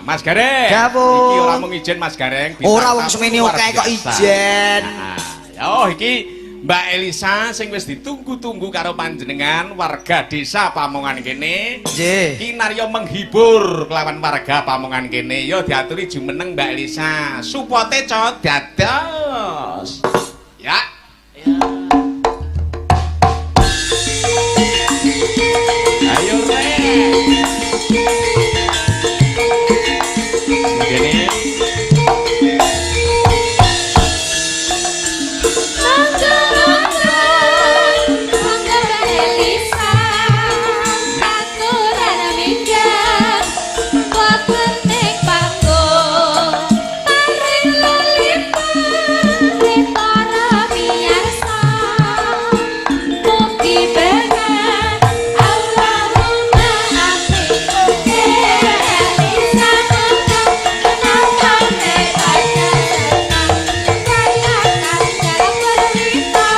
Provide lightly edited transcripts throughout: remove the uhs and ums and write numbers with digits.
Mas Gareng. Dawuh. Iki ora mung ijen Mas Gareng. Bintang Ora wong tamu semene luar akeh kok biasa. ijen. Nah, oh iki Mbak Elisa sing wis ditunggu-tunggu karo panjenengan warga desa Pamongan kene. Nggih. Kinarya menghibur kelawan warga Pamongan kene. Yo diaturi jumeneng Mbak Elisa. Supote cot dados. Ya. Ayo rek. Kene. Monggo monggo monggo Mbak Elisa, aturan minggah wonten ing panggung, paring lelipur para miyarsa, mugi berkah Allahumma amin. Elisa monggo penonton pada senang, rayakan dalam berita.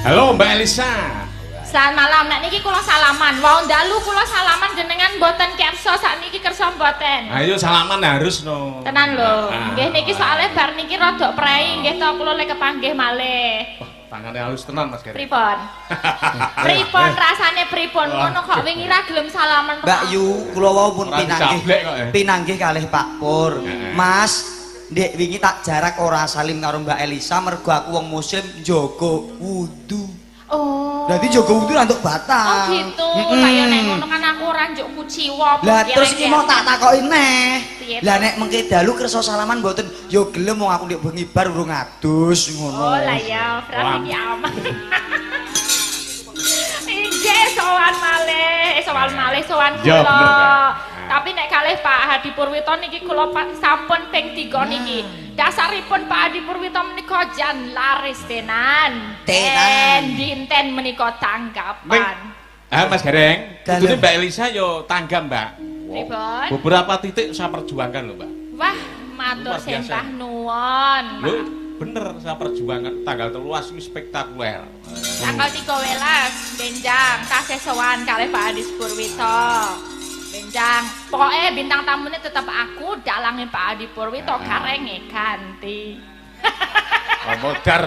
Halo Mbak Elisa. Selamat malam, nek niki kula salaman. Wau dalu kula salaman jenengan mboten kersa, sakniki kersa mboten? Ayo salaman harus no. Tenan lho. Ah. Nggih niki soalnya bar niki rada prei nggih to, kula lek kepanggih malih. Wah, tangane halus tenan Mas Gareng. Pripun? Pripun rasane pripun ngono kok wingi ra gelem salaman? Mbak Yu, kula wau pun Ora pinanggih. dicablek kok, ya. Pinanggih kalih Pak Pur. Heeh. Mas, ndek wingi tak jarak ora salim karo Mbak Elisa mergo aku wong muslim njaga wudu. Oh. Dadi njaga wudu ra entuk Oh batal. gitu. Mm-mm. Lah ya nek ngono kan aku ora njuk kuciwa apa Lah terus iki mau tak takoki neh. Piye Lah to? nek mengke dalu kersa salaman mboten? Ya gelem wong aku ndek bengi bar urung adus ngono. Oh lah ya, berarti iki aman. Inggih, sowan malih, sowan malih, sowan Ya, kula. bener, Mbak. Tapi nek kalih Pak Hadi Purwito niki kula sampun ping 3 niki. Dasaripun Pak Hadi Purwito menika jan laris tenan. Tenan. En dinten menika tanggapan. Ah Mas Gareng, Dalem. kudune Mbak Elisa yo tanggap, Mbak. Pripun? Beberapa titik saya perjuangkan loh, Mbak. Wah, matur Luar biasa. sembah nuwun. Lho, bener saya perjuangkan tanggal 13 ini spektakuler. Tanggal 13 benjang tasih sowan kalih Pak Adi Purwito. Benjang, pokoknya bintang tamunya tetap aku, dalange Pak Adi Purwito karenge ganti. Oh, modar.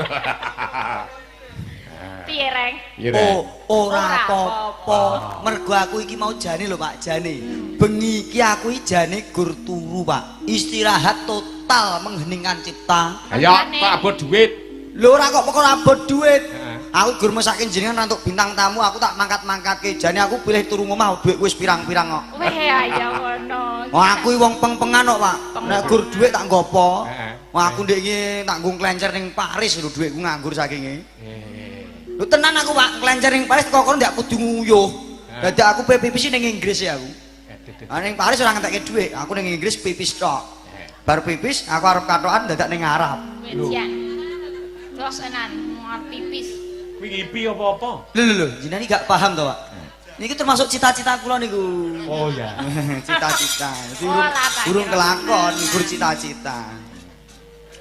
Piye, Reng? Iya, Reng. Oh, ora Ora apa-apa. Mergo aku iki mau jane lho Pak, jane. Bengi iki aku iki jane gur turu, Pak. Istirahat total mengheningkan cipta. Ayo, Makane. Pak abot duit. Lho ora kok perkara abot duit. Heeh. Aku gur mesake jenengan rantuk bintang tamu, aku tak mangkat-mangkatke. Jane aku pilih turu ngomah duit wis pirang-pirang kok. Weh, ayo ngono. Wah, aku iki wong peng-pengan kok, Pak. Nek gur duit tak nggopo. Heeh. Wah, aku ndek iki tak nggo nglencer ning Paris lho duitku nganggur sakinge. Eh. Lho tenan aku, Pak, nglencer ning Paris kok kono ndak kudu nguyuh. Heeh. Dadi aku pipis ning Inggris ya aku. Eh, Ah ning Paris ora ngentekke dhuwit, aku ning Inggris pipis tok. Bar pipis aku arep katokan dadak ning Arab. Wis ya. Terus tenan, ngarep pipis. Kuwi ngipi apa-apa? Lho lho lho, jenengan iki gak paham to, Pak? Niku termasuk cita-cita kula niku. Oh ya. Cita-cita. Jadi Oh, urung, lah, tak urung kira. kelakon, gur cita-cita.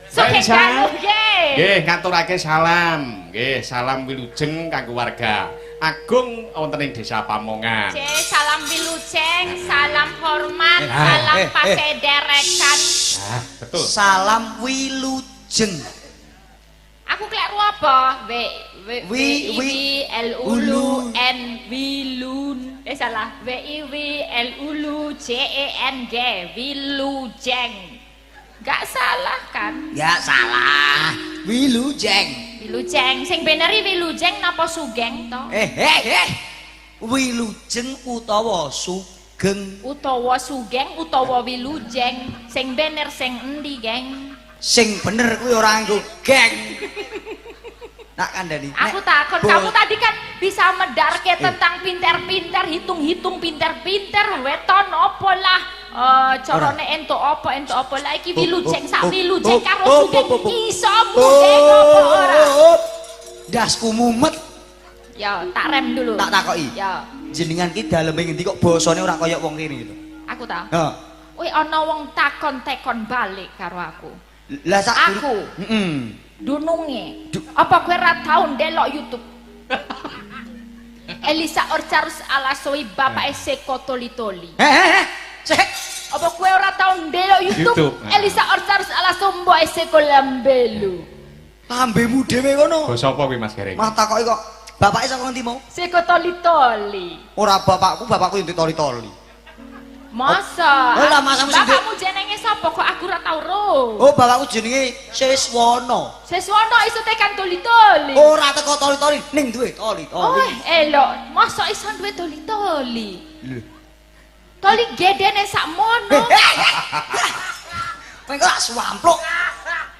Sugeng Elisa. dalu nggih. Nggih, ngaturake salam. Nggih, salam wilujeng kanggo warga agung wonten ing Desa Pamongan. C, salam wilujeng, salam hormat, Eh, salam eh, eh. pasederekan. Ah, betul. Salam wilujeng. Aku kleru apa? W W Wi- W I wi- W L U L ulu. N Wilun. Eh salah. W I W L U L J E N G Wilujeng. Gak salah kan? Ya salah. Wilujeng. Wilujeng. Sing bener iki wilujeng napa sugeng to? Eh eh eh. Wilujeng utawa sugeng. Utawa sugeng utawa wilujeng. Sing bener sing endi, geng? Sing bener kuwi ora nganggo geng. Nak kandhani. Aku Nek takon, kamu tadi kan bisa medarke tentang pinter-pinter, hitung-hitung pinter-pinter, weton opo lah, carane entuk apa, entuk apa lah, iki wilujeng sak wilujeng karo sugeng iso mudeng apa ora? Ndasku mumet. Ya, tak rem dulu. Tak takoki. Ya, Jenengan ki daleme ngendi kok basane ora kaya wong kene gitu. aku ta. Heeh. Wih, ana wong takon-tekon balik karo aku. Lah sak Aku. Heeh. Dununge. Apa kowe ra tau ndelok YouTube? Elisa Orcarus Alasoi bapake seko Toli-Toli. Eh eh eh. Sik. Apa kowe ora tau ndelok YouTube? YouTube. Elisa Orcarus Alaso mboke seko Lambelu. Lambemu dhewe kono. Basa apa kuwi, Mas Gareng? Malah takoki kok. Bapake saka ngendi mau? Seko Toli-Toli. Ora bapakku, bapakku yang toli-toli. Masa? Oh, lah, masamu sing Bapakmu jenenge sapa kok aku ora tau ro? Oh, bapakku jenenge Siswono. Siswono iso tekan Toli-Toli. Ora teko toli-toli, ning duwe toli-toli. Oh, elok. Masa iso duwe Toli-Toli? Lho. Toli gedene sakmono. Kowe kok swampluk.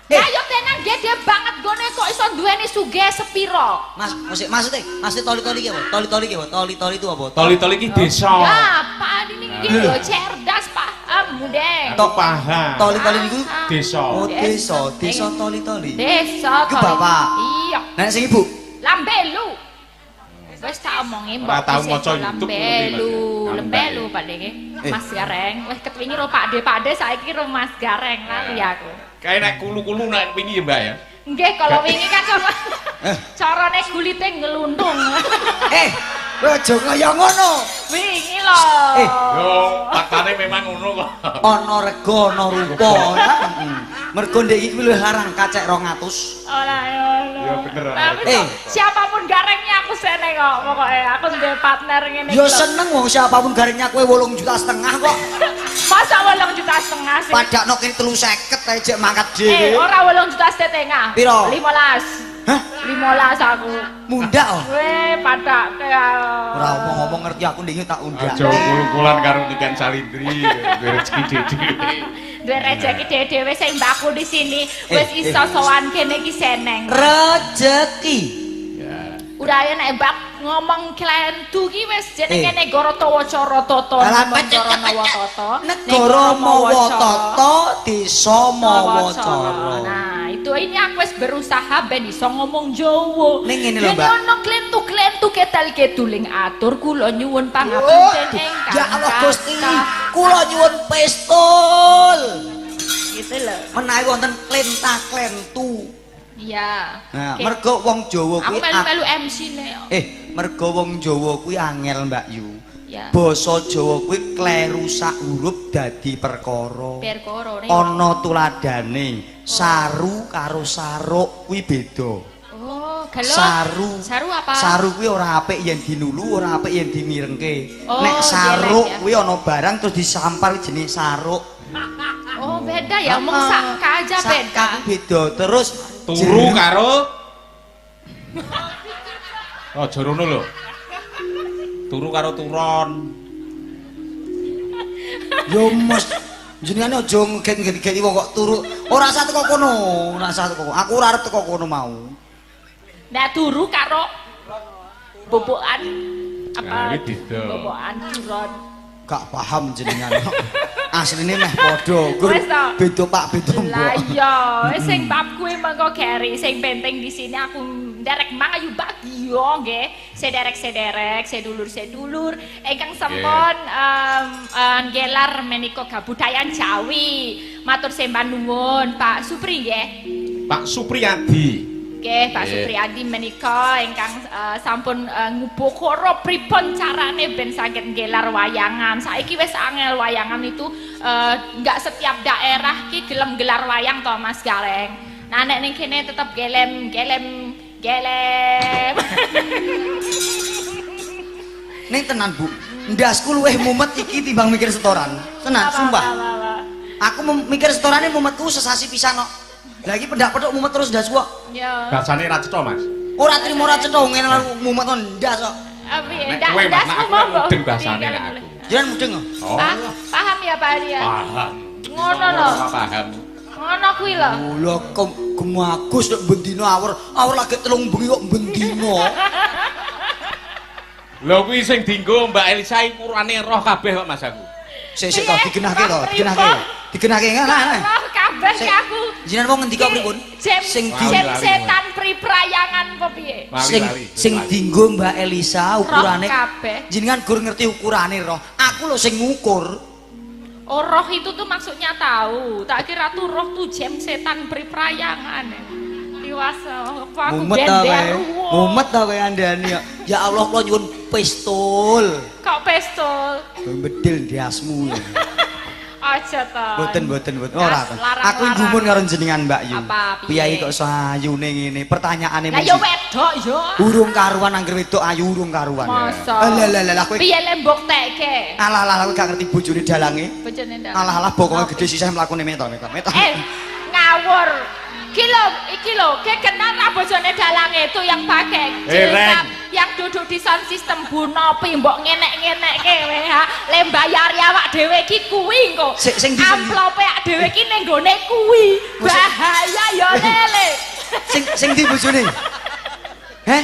Ya yo tenan gede banget gone kok iso duweni sugih sepiro. Mas, maksud maksudnya, maksudnya toli-toli ki apa? Toli-toli ki apa? Toli-toli itu apa? Toli-toli ki desa. Ya, Pak ini iki lho cerdas paham mudeng. Aku paham. Toli-toli niku Desa. Oh, desa, desa toli-toli. Desa Iku toli. bapak. Iya, Nek sing ibu, Lambelu. Wis tak omongi mbok Ora tau maca YouTube Lambelu, ngerti, Mas. Lambelu Pak De. Eh. Mas Gareng, wis ketwingi ro Pak De, Pak De saiki ro Mas Gareng lali aku. Kayak nek kulu-kulu nek wingi ya, Mbak ya. Nggih, kalau wingi kan sama carane kulite ngeluntung. Eh, kowe aja kaya ngono. Wingi lho. Eh. Yo, faktane memang ngono kok. Ana rega, ana rupa. Ya. Mergo ndek iki luwih larang kacek 200. Ora ngono. Ya, bener, ora. Tapi Eh. kok siapapun garengnya aku seneng kok pokoknya aku duwe partner ngene Ya iki lho. seneng wong siapapun garengnya kowe 8,5 juta kok. Masa 8,5 juta sih? Padakno kene 350 ae jek mangkat Eh, dhewe. ora 8,5 juta. Piro? 15. Hah? 15 aku. Mundak oh. Weh, padak ke. Ora omong-omong ngerti aku ndek tak undak. Aja kul-kulan karo Niken Salindri, duwe rezeki dhewe. Duwe rejeki dhewe-dhewe sing mbakku di sini wis Eh, iso eh. sowan kene iki seneng. Rejeki. Ya. Udah ya nek bab ngomong klentu ki wis jenenge Eh. negara tawa cara tata Alah, negara mawa tata. Negara mawa tata, desa mawa cara. Nah, itu ini aku wis berusaha ben iso ngomong Jawa. Ning ngene lho, Yen Mbak. ono klentu-klentu ketal keduling atur kula nyuwun pangapunten ingkang Ya Allah Gusti, kathah. kula nyuwun pistol. Gitu lho. Menawi wonten klenta-klentu. Iya. Nah, Oke. mergo wong Jawa Aku kuwi melu-melu MC ne. eh, mergo wong Jawa kuwi angel, Mbak Yu. Ya. Basa Jawa kuwi kleru sak huruf dadi perkara. Perkara ne. Ana tuladane, saru karo saruk kuwi beda. Oh, gelo. Saru. Saru apa? Saru kuwi ora apik yen dinulu, ora apik yen dimirengke. Oh, Nek saruk dielek ya. kuwi ana barang terus disampar jenenge saruk. Oh, beda ya, mung sak aja Sak beda. kuwi beda. Terus Turu jeruk- karo Aja rono lho. Turu karo turon. Yo mos jenengane aja ngeget-ngeget wong kok turu. Ora usah teko kono, ora usah teko. Aku ora arep teko kono mau. Nah, turu karo bobokan apa? Nah, iki beda. Bobokan turon. Gak paham jenengan. Asline meh padha. Gur Wes to. beda Pak, beda Mbok. Lah iya, wis sing bab kuwi mengko keri, sing penting di sini aku nderek mangayu bagyo nggih. Sederek-sederek, sedulur-sedulur ingkang sampun nggelar menika kabudayan Jawi. Matur sembah nuwun Pak Supri nggih. Pak Supriyadi. Nggih, Pak Nggih. Supriyadi menika ingkang sampun ngubukara pripun carane ben saged nggelar wayangan. Saiki wis angel wayangan itu enggak setiap daerah ki gelem gelar wayang to Mas Gareng. Nah nek ning kene tetep gelem gelem gelem. Ning tenan, Bu. Ndasku luwih mumet iki timbang mikir setoran. Tenan, sumpah. Apa, apa, apa. Aku mikir setorane mumetku sesasi pisan kok. Lah iki pendak-pedhok mumet terus ndasku kok. Ya. Bahasane ra cetha, Mas. Ora trimo ora cetha ngene mumet kok ndas kok. Apa ya? Nek Ndak kowe, Mas, ndasku nek aku mau mbok mudeng bahasane tinggal nek mulai. aku. Jenengan mudeng kok. Oh, Paham ya Pak Ria? paham. Ngono lho. Ora paham. Ngono kuwi lho. Lho kok gemagus nek bendina awur, awur lagi telung bengi kok bendina. Lho kuwi sing dienggo Mbak Elisa ukurane roh kabeh kok Mas aku. Sik sik to Piye? digenahke to, Roh digenahke. pripun? Digenahke nah. Roh kabeh Sik. aku. Jenengan wong ngendika pripun? Jem, Sing di jem Lali, lali. setan priprayangan apa piye? Lali, sing lali, sing lali. dienggo Mbak Elisa ukurane Roh kabeh. Jenengan gur ngerti ukurane roh. Aku lho sing ngukur. Oh, roh itu tuh maksudnya tahu. Tak kira tuh roh tuh jem setan priprayangan. was apa aku Mumet ta kowe. gender. Mumet ta kowe andani kok. Ya Allah, kula nyuwun pistol. Kok pistol? Bedil ndiasmu. Aja ta. Mboten, mboten, mboten. Ora ta. Larang-larang. Aku gumun karo jenengan, Mbak Yu. Apa, piye? Piyayi kok iso ayune ngene. Pertanyaane Lah mung ya wedok ya. Urung karuan angger wedok ayu urung karuan. Masa. Alah lah lah kowe. Piye le mbuktekke? Alah alah kowe gak ngerti bojone dalange. Bojone dalang. Alah alah bokonge gede sisih mlakune meto meto meto. Eh, ngawur. Iki lho, iki lho, ke kenal ra bojone dalange itu yang pakai Eh, jilbab, Reng. yang duduk di sound system Bu Nopi mbok ngenek-ngenekke we ha. Le mbayari awak dhewe iki kuwi engko. Sik, sing ndi, sing ndi? Amplope awak dhewe iki ning nggone kuwi. Bahaya ya lele. Sing sing ndi bojone? Heh?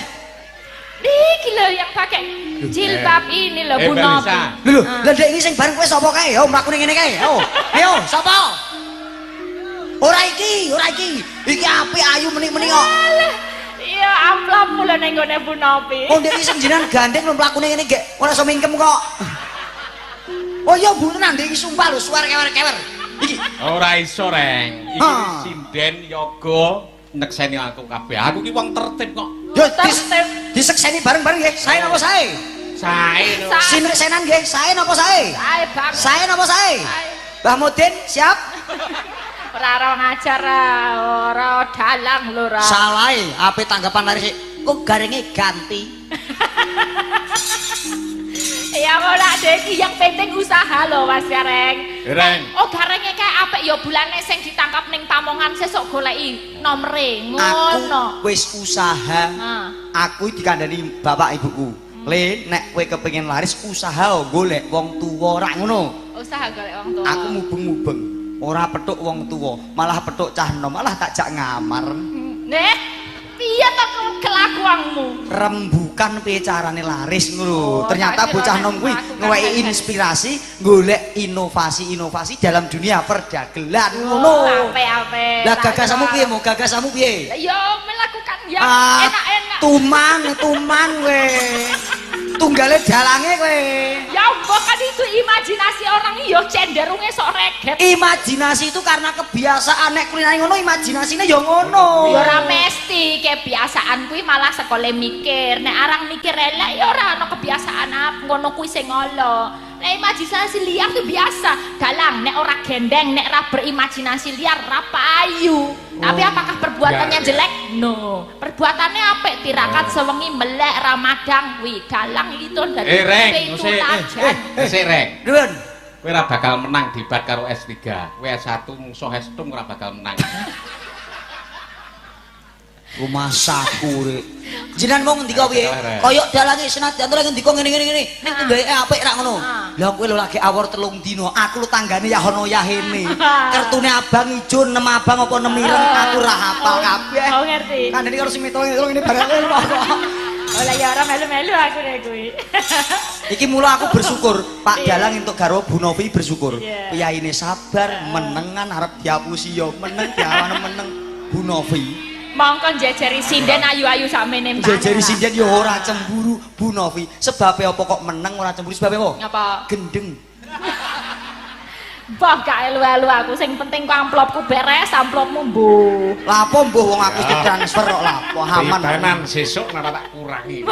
Iki lho yang pakai jilbab ini lho Eh, Bu Mbak Nopi. Lisa. Lho lho, lah ndek iki sing bareng kowe sapa kae? Yo mlakune ngene kae. Yo. Ayo, sapa? Ora iki, ora iki. Iki apik ayu menik-menik kok. Alah, iya amplopmu lho ning nggone Bu Nopi. Oh, ndek iki sing jenengan gandeng lho mlakune ngene gek ora iso mingkem kok. Oh iya Bu tenan ndek iki sumpah lho suar kewer-kewer. Iki Ora iso, Reng. Iki Ah. sinden yoga nekseni aku kabeh. Aku ki wong tertib kok. Yo dis, Tertib. disekseni bareng-bareng nggih. Sae napa sae? Sae no. Sae. Sineksenan nggih, sae napa sae? Sae banget. Sae napa sae? Sae. Mbah Mudin siap? Ora ora ngajar ora dalang lho ora. Salahe, ape tanggapan lari sik. Kok garenge ganti? Ya ora dek iki yang penting usaha lho Mas Gareng. Reng. Oh garenge kae apik ya bulane sing ditangkap ning Pamongan sesuk goleki nomere Aku ngono. wis usaha. Heeh. Aku dikandani bapak ibuku. Le, nek kowe kepengin laris usaha golek wong tuwa rak ngono. Usaha golek wong tuwa. Aku mubeng-mubeng, ora petuk wong tuwa, malah petuk cah enom, malah tak jak ngamar. Nek piye to kelakuanmu? Rembukan piye carane laris ngono lho. Oh, Ternyata tak kira bocah nek nom kuwi melakukan ngewehi hal-hal. inspirasi golek inovasi-inovasi dalam dunia perdagelan ngono. Oh, Ape-ape. Lah gagasanmu piye mo? Gagasanmu piye? Ya melakukan yang Ah, enak-enak. Tumang, tumang kowe. Tunggale dalange kowe. Ya mbok kan itu imajinasi orang ya cenderunge sok reget. Imajinasi itu karena kebiasaan nek kulinane ngono imajinasine ya ngono. Ya ora mesti kebiasaan kuwi malah sekolah mikir. Nek arang mikir elek ya ora ana kebiasaan apa ngono kuwi sing ala. Nek imajinasi liar itu biasa. Dalang nek ora gendeng, nek ora berimajinasi liar ra payu. Tapi apakah perbuatannya Ya, ya. jelek? No. Perbuatannya apik tirakat sewengi melek Ramadan kuwi. Dalang itu dadi Eh, Reng, itu sik. tajan. Sik, Reng. Nuwun. Kowe ora bakal menang debat karo S3. Kowe S1 mungsuh S2 ora bakal menang. Rumasaku rek. Jenengan mau ngendika piye? Rek. Kayok dalange senajan to ngendika ngene ngene ngene. Ning tunggale apik rak ngono. Ah. Lah kowe lho lagi awor 3 dina, aku lho tanggane yahono yahene. Kertune abang ijo, nem abang apa nem ireng, aku ra hafal kabeh. Oh ngerti. Kandhane karo sing meto ngene barang lho kok. Oh lah ya ora melu-melu aku nek kuwi. Iki mula aku bersyukur, Pak Iya. Dalang entuk garwa Bu Novi bersyukur. Iya. Piyaine sabar, menengan arep diapusi ya meneng, diawan meneng Bu Novi. Mongko njejeri sinden ayu-ayu sakmene mbak. Jejeri sinden ya ora cemburu Bu Novi. Sebabe apa kok meneng ora cemburu sebabe apa? Ngapa? Gendeng. Mbah gak elu-elu aku sing penting ku amplopku beres, amplopmu mbuh. Lapo mbuh wong aku wis ditransfer kok lapo aman. Tenan sesuk ora tak kurangi.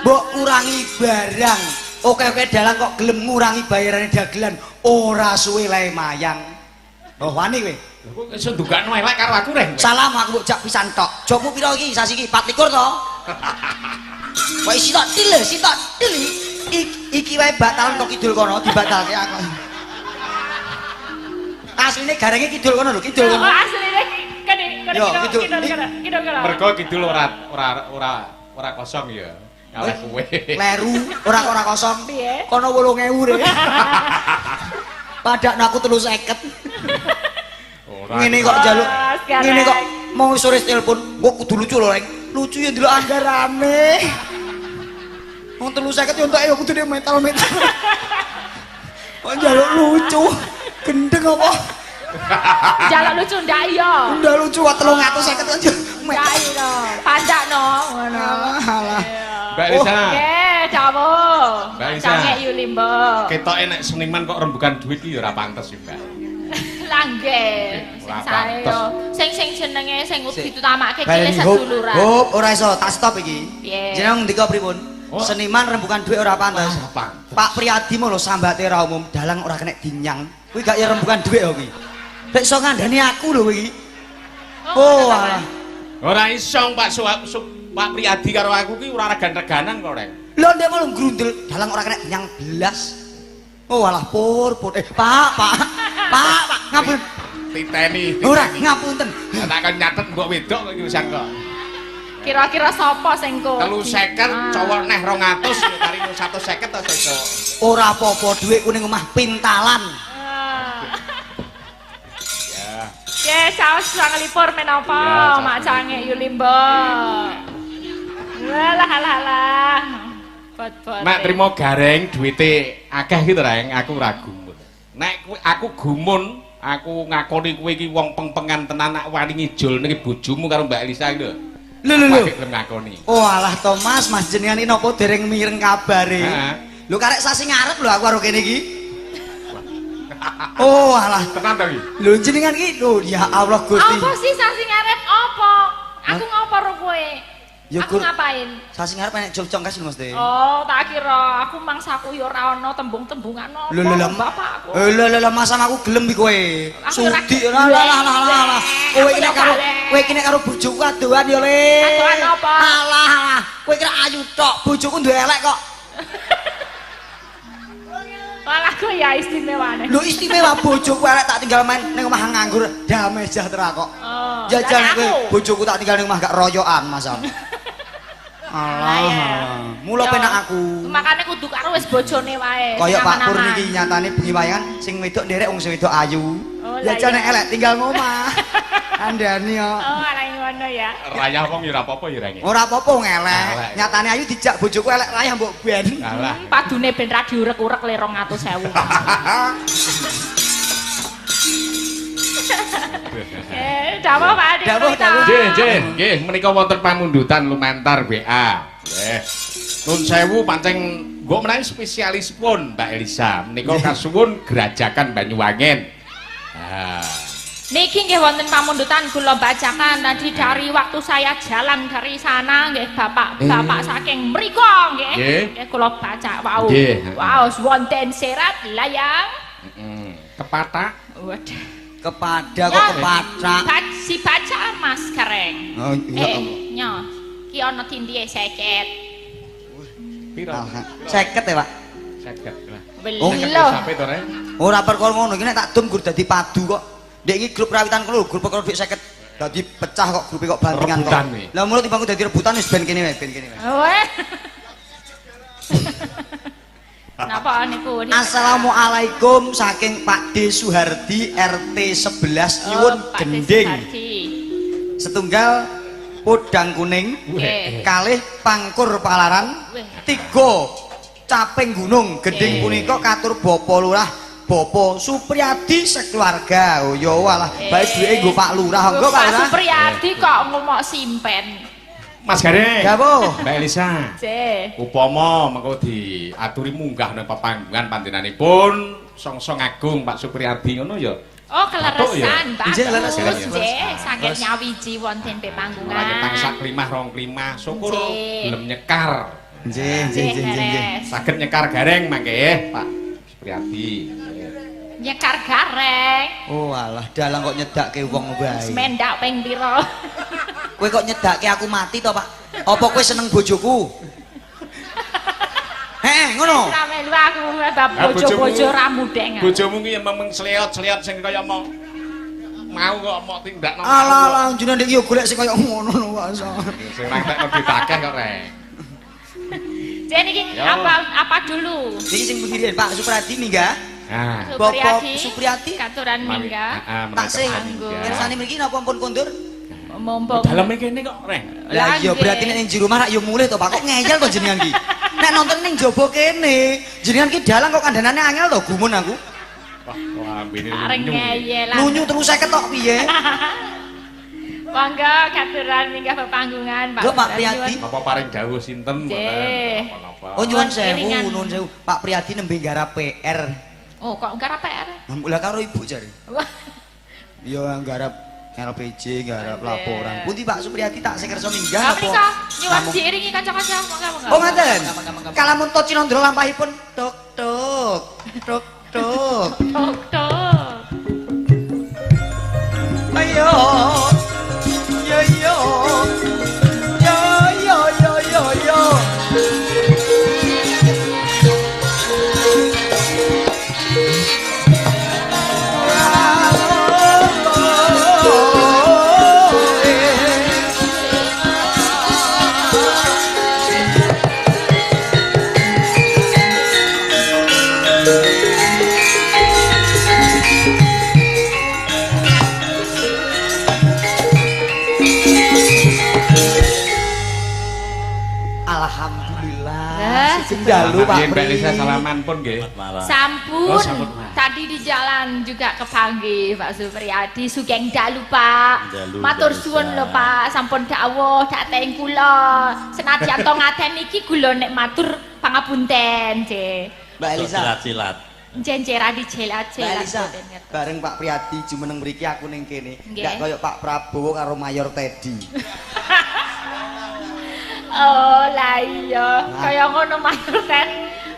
Mbok kurangi barang. Oke-oke dalang kok gelem ngurangi bayarane dagelan ora suwe lae mayang. Oh wani kowe. Lha kok iso ndugakno elek karo aku Reng. kowe? Salam aku mbok jak pisan tok. Jokmu pira iki sasi iki? 24 to? Kok sitok til sitok til. Iki wae batalan kok kidul kono dibatalke aku. Asline garenge kidul kono lho, kidul Oh, kono. asline kene kene Yo, kidul kidul. kidul kidul kidul kidul. Mergo kidul ora ora ora ora kosong ya. Kalih kowe. Kleru, ora ora kosong. Piye? Kono 8000 re. Padakno aku 350. Ora. Ngene kok njaluk. Ah, sekarang. Ngene kok mau sore telepon, kok kudu lucu lho, Reng. Lucu ya ndelok anggarane. Wong 350 ya entek ya kudune metal-metal. Kok njaluk lucu. Gendeng apa? Jaluk lucu ndak iya. Ndak lucu kok 350 aja. Ndak iya. Pandakno ngono. Alah, alah. Mbak Lisa. Oke, dawuh. Mbak Lisa. Cangek Yulimbo. Ketoke nek seniman kok rembukan duit iki ya ora pantes ya, Mbak. Lah Lah nggih, sing sae yo. Sing sing jenenge sing ditutamake ki Baleni seduluran. Hop, ora iso, tak stop iki. Piye? Jenengan ngendika pripun? Oh. Seniman rembukan dhuwit ora pantes. Ora pantes. Pak Priyadi mau lho sambate ora umum, dalang ora kena dinyang. Kuwi gak ya rembukan dhuwit kok kuwi. Nek iso ngandani aku lho kuwi. Oh, alah. Ora iso Pak Pak Priyadi karo aku ki ora regan-reganan kok, Reng. Lho ndek mau grundel, dalang ora kena dinyang blas. Oh alah pur pur. Pak, Pak. Pak, Pak, ngapunten. Titeni. Ora ngapunten. Tak kon nyatet mbok wedok kok iki wisan kok. Kira-kira sapa sing kok? 350 cowok neh 200 ya kari 150 to sesuk. Ora apa-apa dhuwitku ning omah pintalan. Ya. Ye, saos sangalipur menapa Ya, mak cange Yulimbo. Walah alah alah. Bot-bot. Nek trimo gareng duwite akeh gitu Reng, aku ora gumun. Nek kowe aku gumun, aku ngakoni kowe iki wong pengpengan tenan nak wani ngijol niki bojomu karo Mbak Elisa iki lho. Lho lho lho. Aku gelem ngakoni. Oh alah to Mas, Mas jenengan iki napa dereng mireng kabare? Heeh. Lho karek sasi ngarep lho aku karo kene iki. Oh alah. Tenan to iki? Lho jenengan iki lho ya Allah Gusti. Apa sih sasi ngarep apa? Aku ngopo ro kowe? Ya, Aku ngapain? Sasi ngarep enek jog congkas lho Mas De. Oh, tak kira aku mangsaku ya ora ana tembung-tembungan apa. Lho lho lho. Bapakku. Lho lho lho Mas aku gelem iki kowe. Aku Sudi lah lah lah lah lah. Kowe iki nek karo kowe iki nek karo bojoku adohan ya Le. Adohan apa? Alah alah. Kowe kira ayu tok, bojoku duwe elek kok. Malah aku ya istimewane. Lho istimewa bojoku elek tak tinggal main ning omah nganggur damai sejahtera kok. Oh, Jajal lah kowe aku. bojoku tak tinggal ning omah gak royokan Mas. Alah. ya. Mula Ya, penak aku. Makane kudu karo wis bojone wae. Kaya sing Pak Pur aman-aman. niki nyatane bengi wayangan sing wedok nderek wong sing wedok ayu. Oh, lah Jajal iya. nek elek tinggal ngomah. Kandhani kok. Oh, ala ngono ya. Rayah wong ya ora apa-apa ya Reng. Ora apa-apa wong elek. Elek. Nyatane ayu dijak bojoku elek rayah mbok ben. Alah. Padune ben ra diurek-urek le 200.000. Dawuh Pak Adi. Dawuh, dawuh. Nggih, nggih, nggih, menika wonten pamundutan lumantar WA. Nggih. Nun sewu pancen nggo menawi spesialisipun Mbak Elisa. Menika kasuwun Grajagan Banyuwangen. Ah. Niki nggih wonten pamundutan kula bacakan tadi dari waktu saya jalan dari sana nggih bapak-bapak saking mriku nggih. Nggih. Nggih kula baca wau. Nggih. Waos wonten serat layang. Heeh. Kepatak. Waduh. Kepada kok kepatak. Si baca Mas Gareng. Oh iya. Nyo. Ki ana tindihe 50. Piro? 50 ya, Pak. 50 lah. Oh, Lho. Sampai to, Reng. Ora perkara ngono iki nek tak dum gur dadi padu kok. Ndek iki grup rawitan kulo grup perkara dhuwit 50. Dadi pecah kok grupe kok bantingan kok. Rebutan wi. Lah mulo timbang dadi rebutan wis ben kene wae, ben kene wae. Weh. Napa niku? Assalamualaikum saking Pak D Suhardi RT 11 nyuwun Oh, Pak D. gending. Suhardi. Setunggal podang kuning, Nggih. kalih pangkur palaran, Weh. tiga caping gunung. Gending Nggih. punika katur Bapak Lurah Bapak Supriyadi sekeluarga. Oh ya walah, bae duwike nggo Pak Lurah. Monggo Pak Pak Lurah. Supriyadi kok ngomong simpen. Mas Gareng. Gapo? Mbak Elisa. C. Upama mengko diaturi munggah nang pepanggungan panjenenganipun songsong agung Pak Supriyadi ngono ya. Oh, keleresan, Pak. Nggih, leres, leres. Nggih, saged nyawiji wonten Ora pepanggungan. ketang sak klimah rong klimah, syukur Nggih. gelem nyekar. Nggih, nggih, nggih, nggih, nggih. Saged nyekar gareng mangke Pak Supriyadi. Nyekar gareng. Oh alah, dalang kok nyedakke wong wae. Semendak ping pira? Kowe kok nyedakke aku mati to, Pak? Apa kowe seneng bojoku? Heh, ngono. Ora melu aku bab Lah, bojo-bojo ra mudeng. Bojomu ki ya memeng sleot-sleot sing kaya mau mau kok mau tindakno. Alah alah jenengan iki yo golek sing kaya ngono lho, Pak. Sing nang tekno ditakeh kok, Reng. Jadi niki apa dulu? Niki sing pundi Pak Supriyadi minggah? Nah, Bapak Supriyadi katuran minggah. Heeh, Tak sing Anggo. kersane mriki napa pun kondur? Mumpung Daleme kene kok, Reng. Lah iya berarti nek ning jero omah rak yo mulih to, Pak. Kok ngeyel to jenengan ki? Nek nonton ning jaba kene, jenengan ki dalang kok kandhanane angel to gumun aku. Wah, lambene areng lunyu. ngeyelan. Lunyu terus 50 tok piye? Monggo katuran minggah pepanggungan Pak. Lho, Pak Priyadi. Napa paring dawuh sinten mboten Nggih. napa-napa. Oh nyuwun sewu, Iringan. nuwun sewu. Pak Priyadi nembe garap PR. Oh, kok garap PR? Lah karo ibu jare. Wah. Ya nggarap LPJ, nggarap laporan. Pundi Pak Supriyadi tak sing kersa minggah Lah apa? menika nyuwun diiringi kanca-kanca, monggo monggo. Oh ngaten. Kalamun to cinandra lampahipun tuk tuk tuk tuk. Tok tok. Ayo. Yo yo. Yo yo yo yo yo. Alhamdulillah. Eh, Sugeng dalu Pak Yen Mbak Pri. Lisa salaman pun nggih. Malam. Sampun. Oh, sampun. Tadi di jalan juga kepanggih Pak Supriyadi sugeng dalu Pak. Dalu, Matur Mbak suwun Lisa. lho Pak, sampun dawuh dhateng kula. Senadyan to ngaten iki kula nek matur pangapunten, Nggih. Mbak Elisa. Silat-silat. Njen ra Mbak dijelat-jelat Elisa, mboten ngertos. bareng Pak Priyadi jumeneng mriki aku ning kene. Nggih. Ndak koyo Pak Prabowo karo Mayor Teddy. Oh, lah iya, kaya ngono Mayor Ted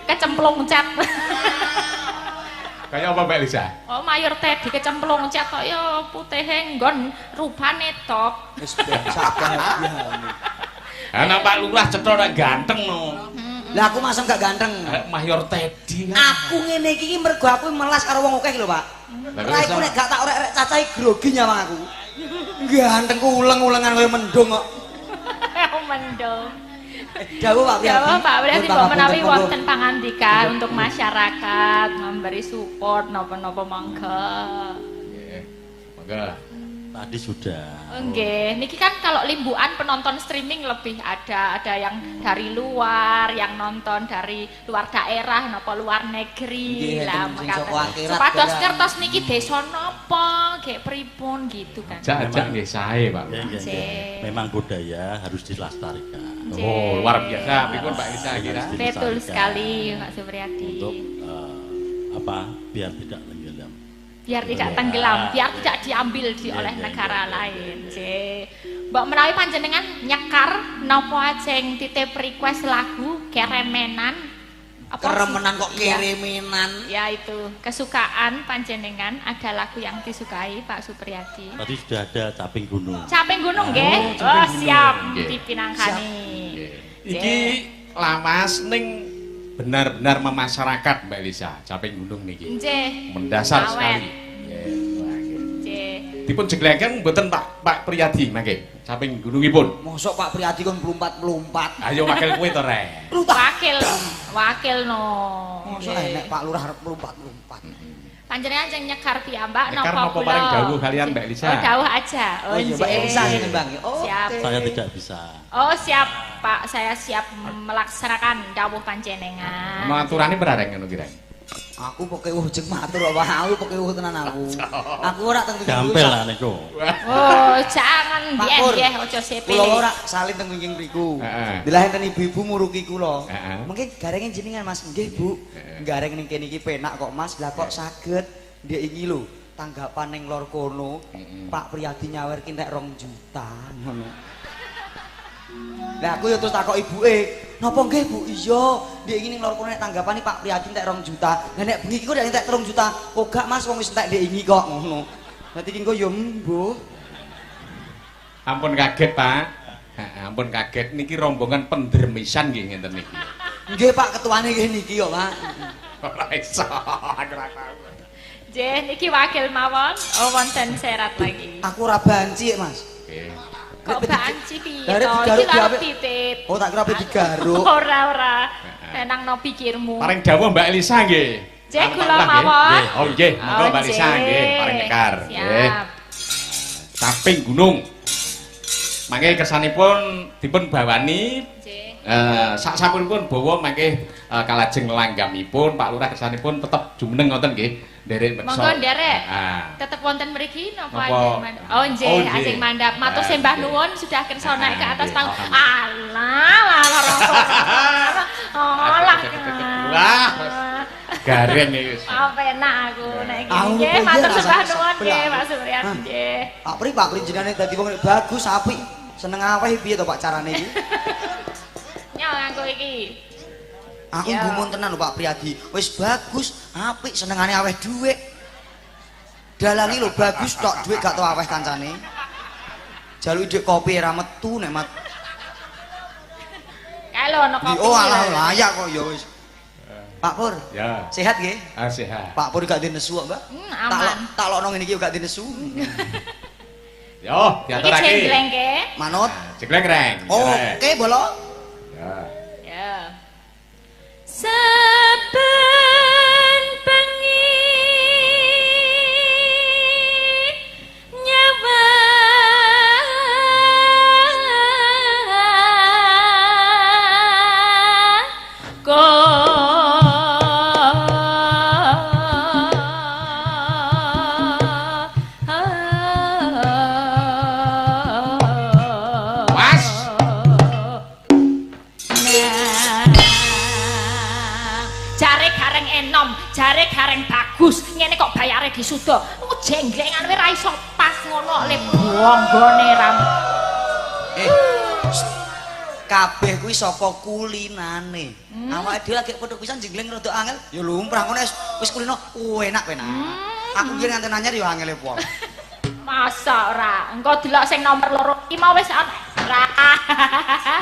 kecemplung cat. Kaya apa Mbak Elisa? Oh, Mayor Teddy kecemplung cat kok ya putihe nggon rupane top. Wis ben sak bahagiane. Ha nang Pak Lurah cetha ora ganteng no. Lah aku masam gak ganteng. Mayor Teddy kan. Aku ngene iki ki mergo aku melas karo wong akeh lho, Pak. Lah kok Lah iku iso? nek gak tak orek-orek cacahe grogi nyawang aku. Gantengku uleng-ulengan kaya mendung kok. Mendung. Dawuh Pak Priyadi. Dawuh Pak Priyadi Nyuwun mbok menawi pangapunten, monggo. wonten pangandika untuk masyarakat memberi support napa-napa monggo. Nggih. Monggo. Tadi sudah. Nggih, niki kan kalau limbukan penonton streaming lebih ada yang dari luar, yang nonton dari luar daerah napa luar negeri Nggih, lah enten sing mekaten. saka akhirat Supados barang. ngertos niki desa napa, gek pripun gitu kan. Ajak-ajak nggih sae Pak. Ya, ya, ya. Cek. Memang budaya harus dilestarikan. Cek. Oh, luar biasa pripun Mbak Elisa kira? Harus Betul dilestarikan. sekali Pak Supriyadi. Untuk apa? Biar tidak tenggelam. Biar tidak Iya. tenggelam, biar tidak diambil di Iya, oleh iya, negara iya, lain. iya, Cek. Mbok menawi panjenengan nyekar napa ajeng titip request lagu keremenan apa sih? Keremenan kok Iya. kirimenan. Ya itu, kesukaan panjenengan ada lagu yang disukai Pak Supriyadi. Tadi sudah ada caping gunung. Caping gunung nggih? Oh, siap Nggih. dipinangkani. Nggih. Iki lawas ning benar-benar memasyarakat Mbak Elisa, Caping Gunung niki. Nggih. Mendasar Awet. sekali. Nggih. Wah, nggih. Nggih. Dipun jegleken mboten Pak Pak Priyadi mangke Caping Gunungipun. Mosok Pak Priyadi kon mlumpat-mlumpat. Ayo wakil kowe to rek. Wakil, wakil no. Mosok Nggih. enek Pak Lurah arep mlumpat-mlumpat. Panjenengan sing nyekar piyambak Nyekar napa napa kula? paring dawuh kalian Mbak Elisa? Oh, dawuh aja. Oh iya, Mbak nggih. Elisa sing nembang. Oke. Siap. Saya tidak bisa. Oh, siap, Pak. Saya siap melaksanakan dawuh panjenengan. Ono aturane berareng ngono kira. Aku pekewuh jeng matur kok, Pak. Aku pekewuh tenan aku. Aku ora teng wingking Gampil lah niku. Oh, jangan Pak biyen Pur, nggih aja Kula sepele. ora salin teng wingking mriku. Heeh. Dilah enten ibu-ibu muruki kula. Heeh. Mungkin garenge jenengan Mas. Nggih, Bu. Heeh. Gareng ning kene iki penak kok Mas. Lah kok saged ndek iki lho tanggapan ning lor kono. Heeh. Pak Priyadi nyawer ki entek 2 juta ngono. Lah aku ya terus takok ibuke, "Napa nggih Bu?" "Iya, ndek iki ning lor kono nek tanggapane Pak Priyadi entek 2 juta. Lah nek bengi iki kok entek 3 juta." "Oh gak Mas, wong wis entek ndek iki kok." Ngono. Dadi ki engko ya mbuh. Ampun kaget, Pak. Heeh, ampun kaget niki rombongan pendermisan nggih ngenten niki. Nggih Pak ketuane nggih niki kok, Pak. Ora iso, aku ora tau. Nggih, niki wakil mawon. Oh, wonten serat lagi. Aku ora banci, Mas. Nggih. Kok banci piye Lah, to? digaruk Iki lho diapik. titip. Oh, tak kira ape digaruk. Ora ora. Tenang no pikirmu. Paring dawuh Mbak Elisa nggih. Nggih, Pak kula Lurah, nggih. mawon. Oh nggih, monggo Oh, Mbak Elisa nggih, paring nyekar. Nggih. Siap. Caping Gunung. Mangke kersanipun dipun bawani Nggih. Sak sampun bawa mangke kalajeng langgamipun Pak Lurah kersanipun tetep jumeneng ngoten nggih. Nderek meksa. Monggo nderek. Ah. Tetep wonten mriki napa Napa? ajeng mandap? Oh nggih, Oh, nggih. ajeng mandap. Matur Ah, sembah nggih. nuwun sudah kersa naik ke Ah, atas nggih. panggung. Alah, lah lara. Oh, lah. Wah. Gareng iki wis. Apa enak aku nek iki. Aku Nggih, kok matur iya sembah rasane nuwun sebel nggih aku. Pak Suryat Hah. nggih. Pak Pri, Pak Pri jenenge dadi wong nek bagus apik. Seneng aweh piye to Pak carane iki? Nyo nganggo iki. Aku Ya. gumun tenan lho Pak Priyadi. Wis bagus, apik, senengane aweh dhuwit. Dalangi lho bagus tok dhuwit gak tau aweh kancane. Jaluk dhuwit kopi ora metu nek mat. Kae lho ana kopi. Oh alah layak kok ya wis. Pak Pur. Ya. Sehat nggih? Ah sehat. Pak Pur gak dinesu kok, Mbak. Hmm, Tak aman. lok tak lokno ngene iki gak dinesu. Yo, Iki diaturake. jenglengke. Manut. Nah, Jegleng reng. Oke, bolo. Ya. Ya. Saben bengi nyawa ko Was. Nah, jare gareng enom, jare gareng bagus, ngene kok bayare disuda. Oh, jenglengan wae ra iso pas ngono le bonggone ram. Eh. Psst. Kabeh kuwi saka kulinane. Awake dhewe lagi pedhok pisan jenggleng rada angel, ya lumrah ngono wis wis kulino enak penak. Aku biyen nganten anyar ya angele pol. Masa ora? Engko delok sing nomor loro iki mau wis ana. Ora.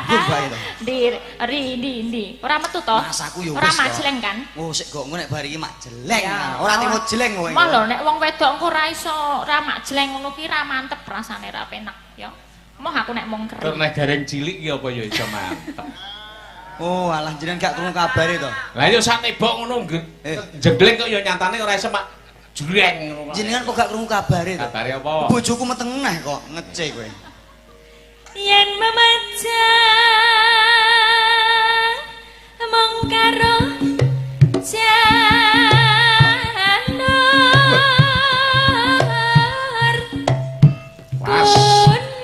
Iya, bae to. Ndi ri ndi ndi. Ora metu to? Mas aku ya Ora wis to. majeleng kan? Oh sik gok ngono nek bar iki mak jeleng. Ya. Ora trimo jeleng kowe. Mah lho nek wong wedok engko ora iso ora majeleng ngono ki ra mantep rasane ra penak ya. Moh aku nek mung Tur keri. nek gareng cilik ki apa ya iso mantep. Oh alah jenengan gak krungu kabare to. Lah yo sak tebok ngono Eh. jegleng kok ya nyatane ora iso mak jreng ngono. Jenengan kok gak krungu kabare to? Kabare apa? Bojoku meteng neh kok ngece kowe. Yen memajang mung karo janur Was. kuning.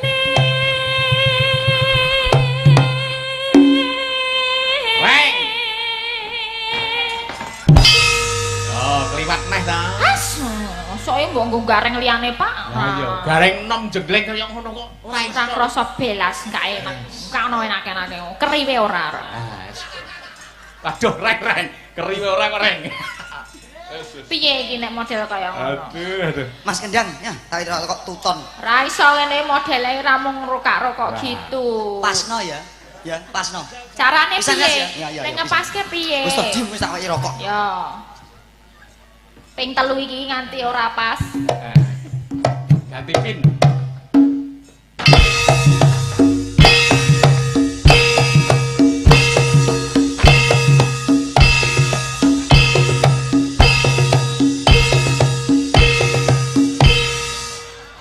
Reng. Yo kliwat neh ta. As, soe mbok nggo gareng liyane, Pak. Lah iya, gareng enom jegleng kaya ngono kok ora iso. Ora krasa belas, gak enak. Gak ono enak-enake. Keriwe ora. Ora. Ah, Waduh, reng reng, keriwe ora kok reng. Piye iki nek model kaya ngono? Aduh, aduh. Mas Kendang, ya, tak kira kok tuton. Ra iso ngene modele ra mung rokak-rokok Wah. gitu. Pasno ya. Ya, pasno. Carane Pisan, piye? Mas, ya? Ya, ya, Nek ya, ngepaske piye? Wis to diem wis tak kei rokok. Ya. Ping telu iki nganti ora pas. Eh, Ganti pin.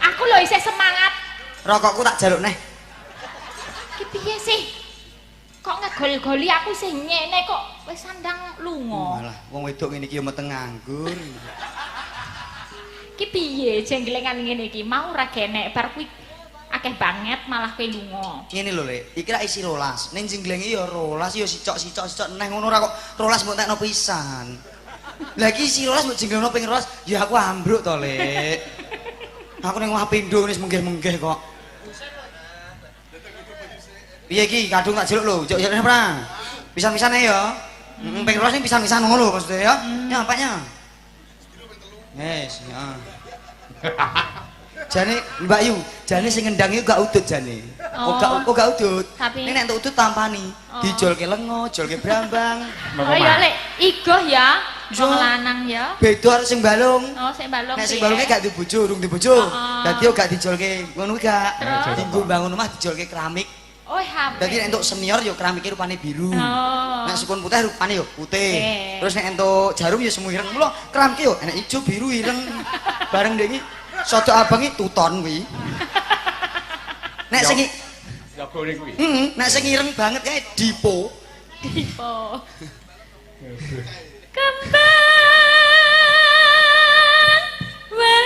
Aku lho isih semangat. Rokokku tak jaluk neh. Ki piye sih? Kok ngegol-goli aku isih nyene kok wis sandang lunga. Malah wong wedok ngene iki ya meteng nganggur. Ki piye jenggelengan ngene iki? Mau ora genek bar kuwi akeh banget malah kowe lunga. Ngene lho, Lek. Iki rak isi 12. Ning jengglenge ya 12 ya sicok-sicok sicok neh ngono ora kok 12 mbok tekno pisan. Lah iki isi 12 mbok jengglengno ping 12, ya aku ambruk to, Lek. Aku ning omah pindho wis menggeh-menggeh kok. Piye iki kadung tak jeluk lho, jok jok ora? Pisan-pisane ya. Heeh, ping 12 ning pisan-pisan ngono lho maksudnya ya. Ya apanya? Yes, ya. Jane Mbak Yu, jane sing ngendang iku gak udut jane. Oh. Oh, gak oh, gak udut. Tapi- Ning nek entuk udut tampani. Oh. Dijolke lengo, jolke brambang. Oh ya Lek, igoh ya. Yo. Wong lanang ya. Beda karo sing balung. Oh, sing balung. Nek sing piye? balunge gak dibojo, urung dibojo. Heeh. Dadi yo gak dijolke ngono kuwi gak. Terus? Dinggo bangun omah dijolke keramik. Oh, HP. Dadi nek entuk senior yo keramike rupane biru. Oh. Nek sukun putih rupane yo putih. Oke. Terus nek entuk jarum yo semu ireng. Mula keramike yo enek ijo, biru, ireng. Bareng ndek iki sodok abang iki tuton kuwi. Nek sing Ya goreng kuwi. heeh, nek sing ireng banget kae dipo. Tipo. Kembang wae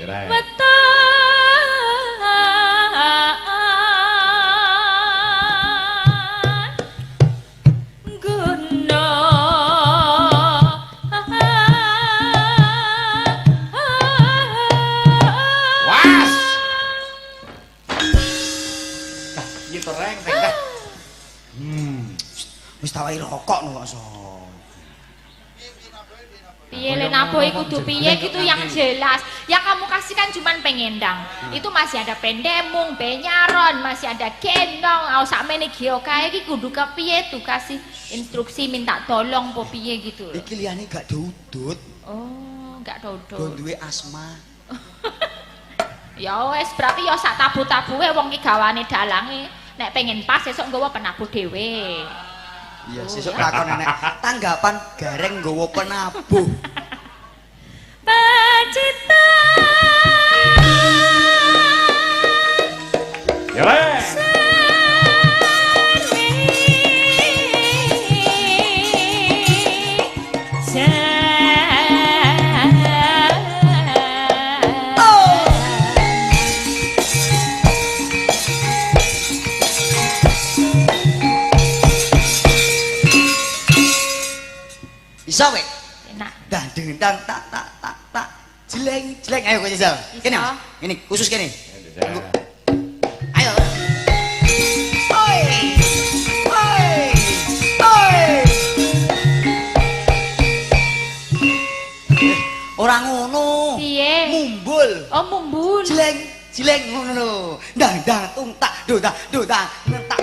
Ya, Reng. weton rokok no kok so. Piye le nabuh iku kudu piye gitu yang jelas. Yang kamu kasih kan cuman pengendang. Itu masih ada pendemung, benyaron, masih ada gendong. Au sakmene geo kae iki kudu kepiye tuh kasih instruksi minta tolong po piye gitu loh. Iki liyane gak dudut. Oh, gak dudut. Do duwe asma. Ya wes berarti ya sak tabu-tabuhe wong iki gawane dalange. Nek pengen pas sesuk nggawa penabuh dhewe. Iya, sesuk lakon enek tanggapan gareng nggawa penabuh. Pacita. Ya wes. Bisa weh. Enak. Dah dendang tak tak tak tak. Jeleng jeleng ayo kowe jajal. Kene. Ini khusus kene. Ayo. Oi. Oi. Oi. Ora ngono. Piye? Mumbul. Oh, mumbul. Jeleng jeleng ngono lho. Ndang ndang tung tak do tak do tak tak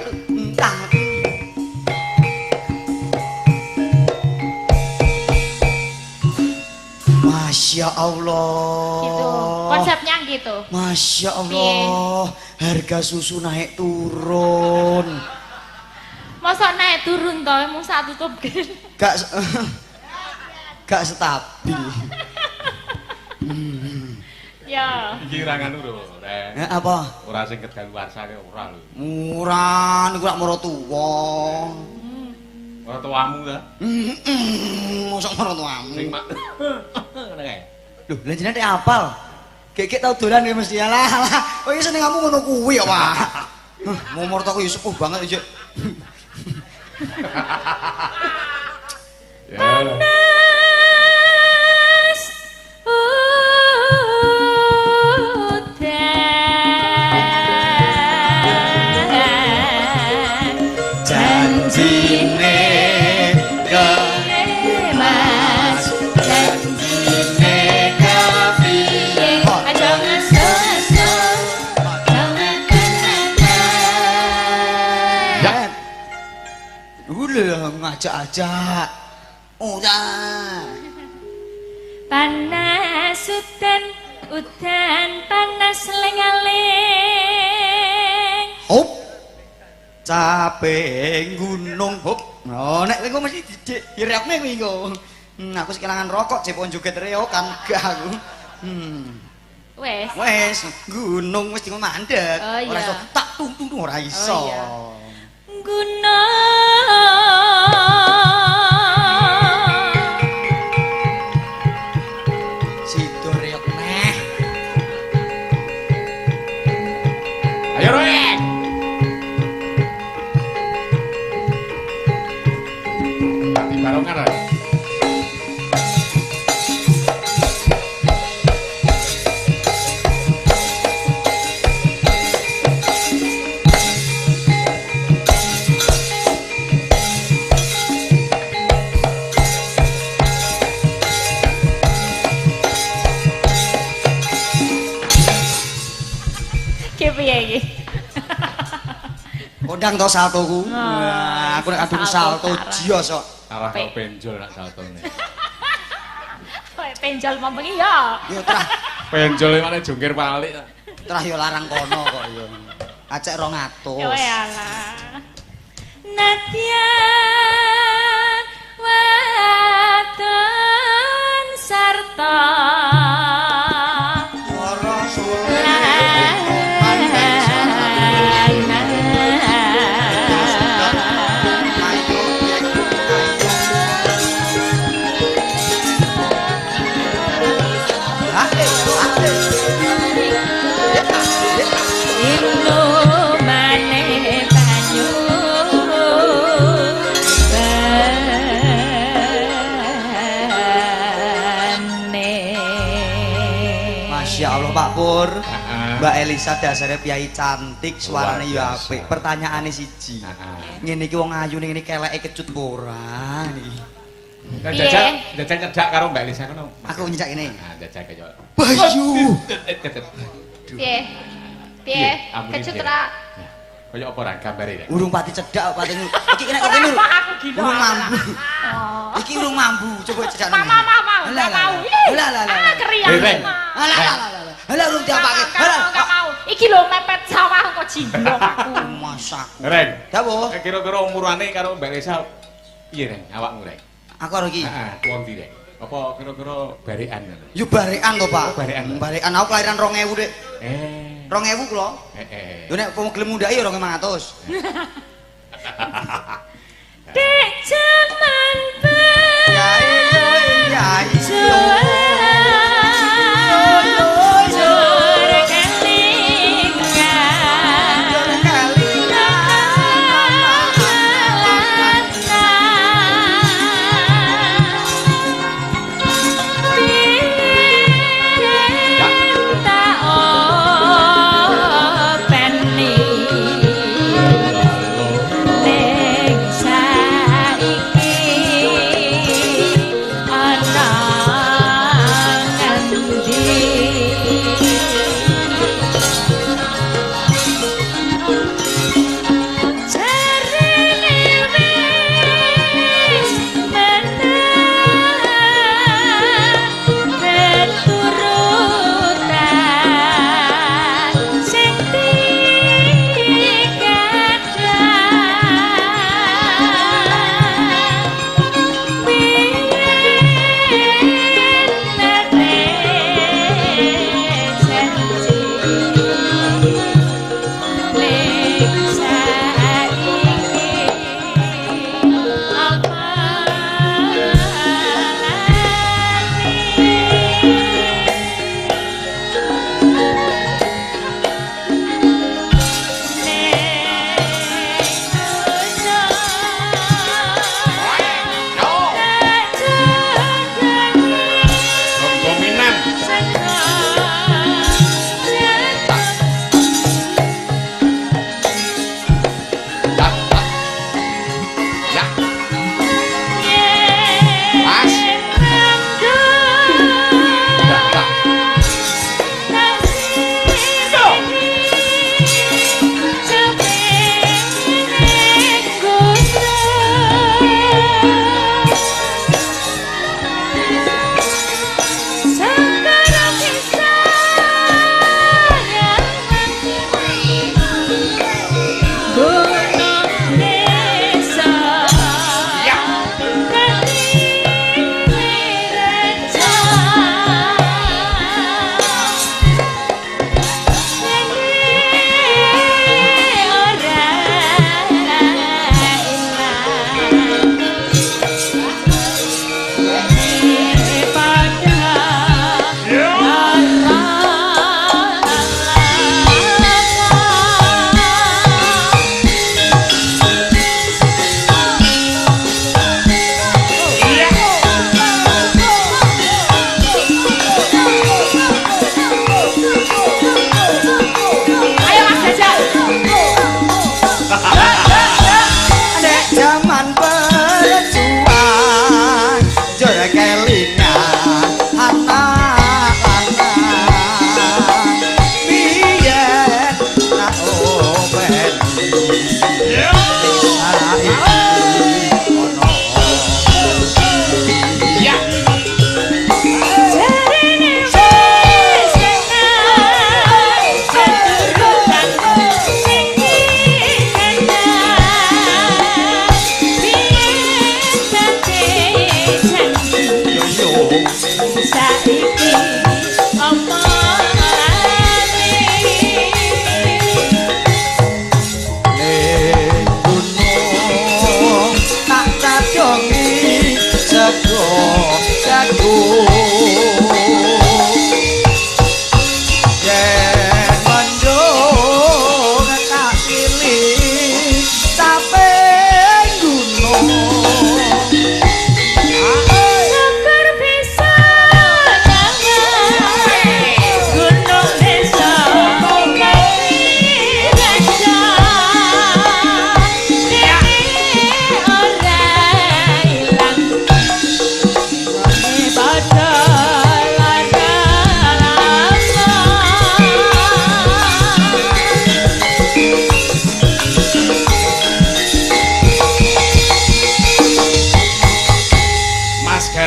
tak. Masya Allah. Gitu. Konsepnya gitu. Masya Allah. Harga susu naik turun. Masa naik turun toh? Emang saat tutup gak gak stabil. Ya. Iki ora nganu lho, Rek. Apa? Ora sing kedaluwarsa kae ora lho. Ora niku lak mara tuwa. Ora tuamu ta? Heeh, mosok mara tuamu. Sing mak ngono kae. Lho, lha jenengan tek apal. Gek-gek tau dolan kowe mesti alah alah. Oh iki seneng kamu ngono kuwi kok, Pak. Momor tok yo sepuh banget iki. Panas udan janjine Mas janjine kepiye aja ngeso-eso jangan tenanan. Ya. Udah ngajak-ajak. Ora. Panas udan udan panas lengaling. Hop. Capek gunung hop. Oh, nek kowe mesti direokne kuwi engko. Aku kelangan rokok cepon joget reokan gak aku. Wes. Wes, gunung wis mandek. Oh, Ora iso tak tung tung ora iso. Oh, iya. Gunung Sido reok neh. Ayo rek. Di barongan rek. Piye iki? Kondang to saltoku. Wah, aku nek kadung salto jios kok. Arah karo penjol nak saltone. Kowe penjol mambengi ya. Ya trah. Penjol mana jungkir balik. Trah ya larang kono kok ya. Acek 200. Ya alah. Nadyan wadon sarta Masya Allah Pak Pur. Mbak Elisa dasare piyayi cantik, suarane Luar ya biasa. Apik. Pertanyaane siji. Heeh. Ngene iki wong ayu ning ngene keleke kecut apa ora niki? Nah, Piye? jajal, jajal nyedak karo Mbak Elisa kono. Aku nyedak ini. Nah, jajal kaya. Bayu. Piye? Piye? Ambune Kecut piye? ra? Kaya apa ra gambare ya? Urung pati cedak pati. Iki kena kok ini. Ora aku gila. Urung mambu. Oh. Iki urung mambu, coba cedak. Mau mau mau mau, Alah, nggak mau. Alah, alah, alah. Ah, keriang. Eh, Reng. Alah, alah, alah. Alah urung diapake. Gak mau, gak mau. Iki lho mepet sawah kok jimblok aku. Masaku. Reng. Dawuh. Eh, kira-kira umurane karo Mbak Elisa piye, Reng? Awakmu, Reng? Aku karo iki. Heeh, tuwa ndi, Reng? Apa kira-kira barekan ngono? Yo barekan to, Pak. Oh, barekan. Barekan aku kelahiran 2000, Dik. Eh. 2000 kula. Eh, eh. Yo nek wong gelem mundhaki ya 2500. Dek jaman Ya iya iya iya. Jur kelingan. Ning saiki.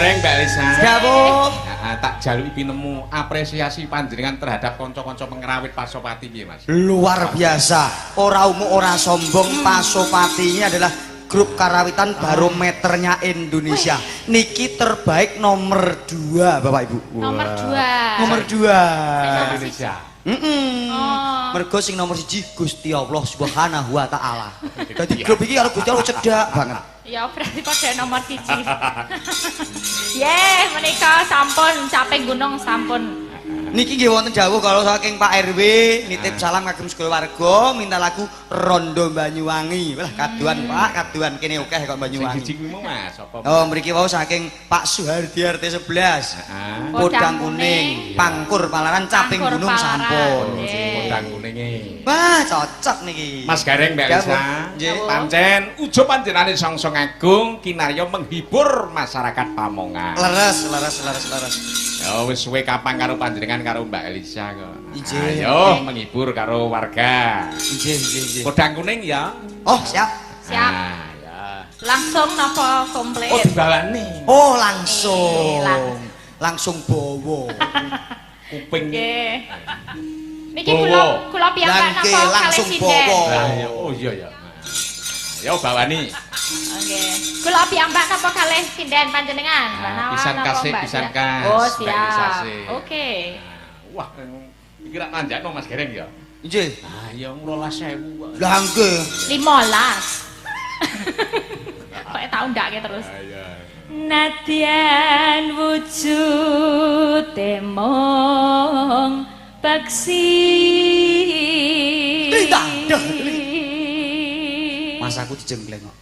Gareng, Mbak Elisa. Dawuh. Heeh, tak jaluki pinemu apresiasi panjenengan terhadap kanca-kanca pengrawit Pasopati piye, Mas? Luar biasa. Ora umum, ora sombong, Pasopati ini adalah grup karawitan barometernya Indonesia. Niki terbaik nomor 2, Bapak Ibu. Nomor 2. Nomor 2. Indonesia. Oh. Mergo sing nomor 1 Gusti Allah Subhanahu wa taala. Dadi grup iki karo Gusti Allah cedhak banget. Ya berarti pada nomor 1. Ye, menika sampun caping gunung sampun. Niki nggih wonten dawuh kalau saking Pak RW nitip salam kagem sedaya warga minta lagu Rondo Banyuwangi. Wah, kaduan Pak, kaduan kene akeh kok Sing Banyuwangi. siji kuwi mau Mas, apa? Oh, mriki wau saking Pak Suhardi RT 11. Heeh. Podang Kuning, Pangkur Palaran, Caping Pangkur Gunung Palaran. sampun. Nggih. Podang kuninge. Wah, cocok niki. Mas Gareng, Mbak Elisa. Nggih. Pancen ujub panjenengane Sangsang Agung kinarya menghibur masyarakat Pamongan. Leres, leres, leres, leres. Ya wis suwe kapang karo panjenengan karo Mbak Elisa kok. Injih. Ayo menghibur karo warga. Nggih, nggih, nggih. Podang kuning ya. Oh, siap. Siap. Ah, ya. Langsung napa komplit? Oh dibalani. Oh, langsung. Lang. Langsung bowo. Kuping. Nggih. Niki Bowo. kula piyambak Lah, napa nggih, kalih langsung sinden? bowo. Lah ya oh iya ya. Ya bawani. Nggih. Kula piyambak napa kalih sinden panjenengan? Mbak Nah, Nawal pisan napa kasih, Mbak pisan Dira? kas, Oh, Mbak Elisa siap. sih. Oke. Wah, iki rak nanjakno Mas Gareng ya. Nggih. Ah, ya 12.000 kok. Lah nggih. 15. Kok tau ndake terus. Ah, iya. Nadyan wujud mung peksi. Tidak, dah. Mas aku dijengkleng kok.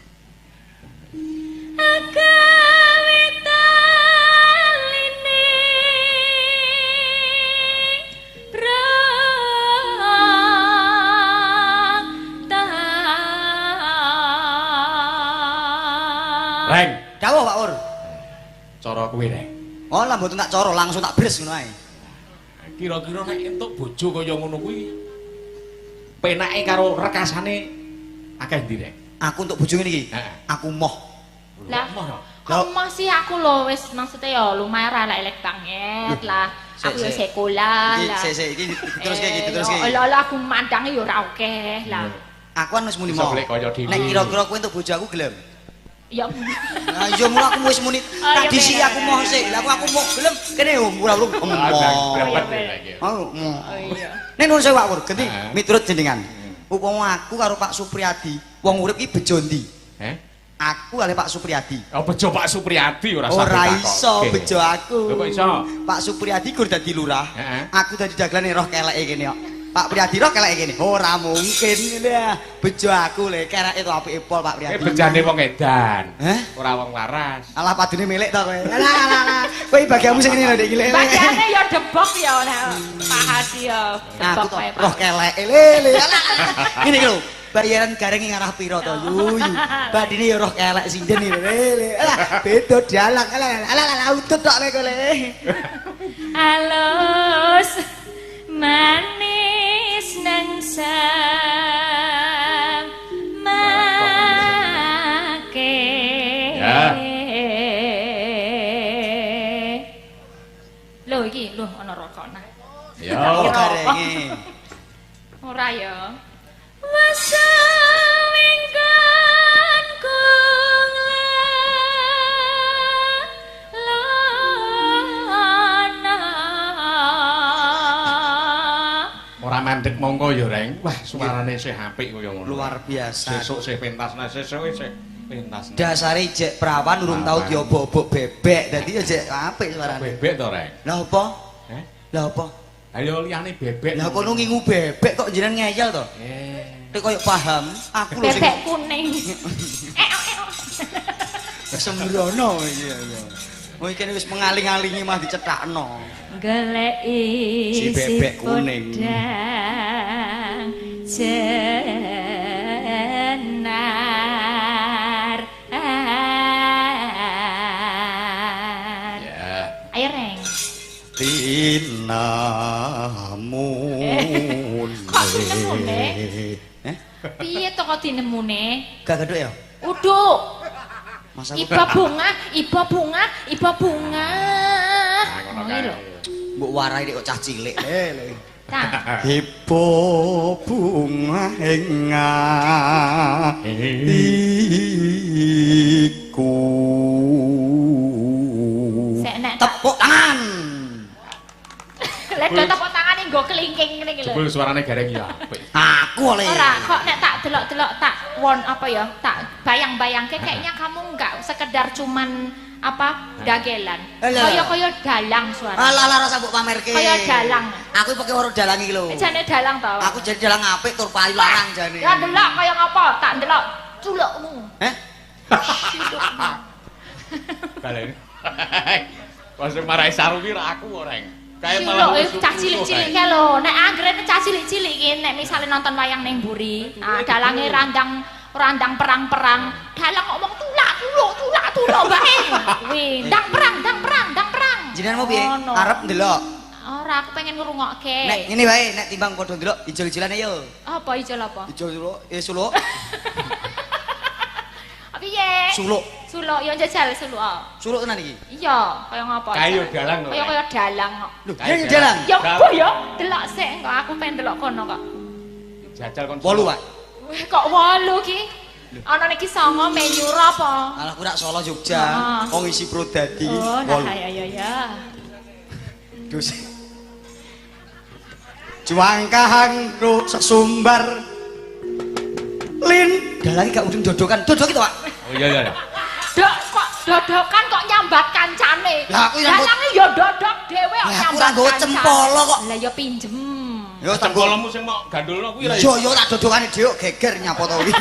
Agawe taline prata. Reng, Dawuh Pak Ur. cara kowe Reng. Oh, lah mboten tak cara, langsung tak bres ngono ae. Kira-kira nek entuk bojo kaya ngono kuwi penake karo rekasane akeh ndi Reng? Aku untuk bojo ngene iki. Heeh. Aku moh. Lah, Moh no. kok emoh sih aku lho wis maksudnya ya lumayan ra elek banget lah. Sik, Aku ya sik. sekolah Iki lah. sik sik iki diteruske iki diteruske. Eh, lho aku mandange ya ora akeh lah. Aku kan wis muni Iso moh. golek kaya dhewe. Nek kira-kira kowe entuk bojo aku gelem. Ya Lah iya mula aku wis muni Oh, tak iya, disi bener. aku moh sik. Lah aku moh gelem kene ora urung Ah, emoh. berapa iya, lagi? Oh, moh. Oh iya. Nek nuwun sewu Pak Pur, genti Heeh. miturut jenengan. Upama aku karo Pak Supriyadi, wong urip iki bejo ndi? Heh? Aku kali Pak Supriyadi. Oh, bejo Pak Supriyadi ora usah Ora ditakokke. iso bejo aku. Lho kok iso? Pak Supriyadi gur dadi lurah. Heeh. Aku dadi dagelan roh keleke kene kok. Pak Priyadi roh keleke kene. Ora mungkin lah. Bejo aku le kereke to apike pol Pak Eh Priyadi. bejane wong edan. Heh? Ora wong waras. Alah padune milik to kowe. Alah alah alah. Kowe bagianmu sing ngene lho Dik Gile. Bagiane ya debok ya nek Pak Hadi ya Aku debok to wae Pak. roh keleke le le. Alah. Ngene iki lho. Bayaran gareng ngarah pira to yu yu. Badine ya roh kelek sinden iki le le. Alah beda dalang. Alah alah alah utut tok le kowe le. Alus manis nang samake. Ya. Lho iki lho ana rokok nah. Ya. Oh garenge. Ora ya. Wasawingkan kung lana. Ora mandek mongko ya, Reng. Wah, suarane isih apik kaya ngono. Luar biasa. Sesuk sih pentasna, sesuk sih pentasna. Dasare jek prawan urung tau diobok-obok bebek. Dadi ya jek apik suarane. Bebek to, Reng? Lah apa? Heh? Lah apa? Ayo liyane bebek. Lah kono ngingu bebek kok jenengan ngeyel to? Eh. Nek koyo paham, aku lho sing Bebek kuning. sembrono iki ya. Oh iki wis mengaling-alingi mah dicetakno. Goleki Si bebek kuning. podang jenar. Ya. Ayo Reng. Tinamun. Kok tinemune? Eh? Piye to kok tinemune? Gak gedhok ya? Uduk. Mas aku Iba bunga, iba bunga, iba bunga. Nah, ngono Ngono kae. lho. Mbok warai nek kok cah cilik. Le. Nah, Iba bunga ing atiku. Sik nek Tepuk tangan. Lek do tepuk tangane nggo kelingking ngene iki lho. Jebul suarane gareng ya apik. Aku oleh. Ora, kok nek tak delok-delok tak won apa ya, tak bayang-bayangke kayaknya kamu enggak sekedar cuman apa dagelan. Alah. Kaya-kaya dalang suara. Alah alah rasa mbok pamerke. Kaya dalang. Aku pakai weruh dalang iki lho. Jane dalang to. Aku jadi dalang apik tur payu larang jane. Ya delok kaya ngapa? Tak delok culukmu. Heh? Baleni. Pas marai saru ki ra aku ora. Kayak malah Culuk cah cilik-cilik kae lho. Nek anggere cah cilik-cilik iki nek misale nonton wayang ning mburi, ah dalange randang randang perang-perang, dalang ngomong tulak tuluk tulak tuluk bae. Kuwi ndang perang, ndang perang, ndang perang. Jenengan mau piye? Ngono. Arep ndelok. Ora, aku pengen ngrungokke. Nek ngene wae, nek timbang padha ndelok ijol-ijolane yo. Apa ijol apa? Ijol suluk, suluk. Piye? Suluk. Suluk yo njajal suluk. Oh. Suluk tenan iki. Iya, kaya ngapa? Kaya dalang lho. Kaya kaya dalang kok. Lho, iya dalang. Ya apa ya? Delok sik kok aku pengen delok kono kok. Jajal kon. 8, Pak. Weh kok 8 ki? Ana niki 9 Menyura apa? Alah aku rak Solo Jogja. Wong isi Prodadi. Oh, nah ya ya ya. Dus. Juangkahang ro sesumbar. Lin, dalange gak mudeng dodokan. Dodok iki to, Pak. Oh iya iya. Dok kok dodokan kok nyambat kancane. Lah aku nyambut. Dalange ya dodok dhewe kok Lah aku nyambat. ora nggawa kancane. cempolo kok. Lah ya pinjem. Ya cempolomu sing mok gandulno kuwi ra. Iya ya tak dodokane dhewe geger nyapa to kuwi.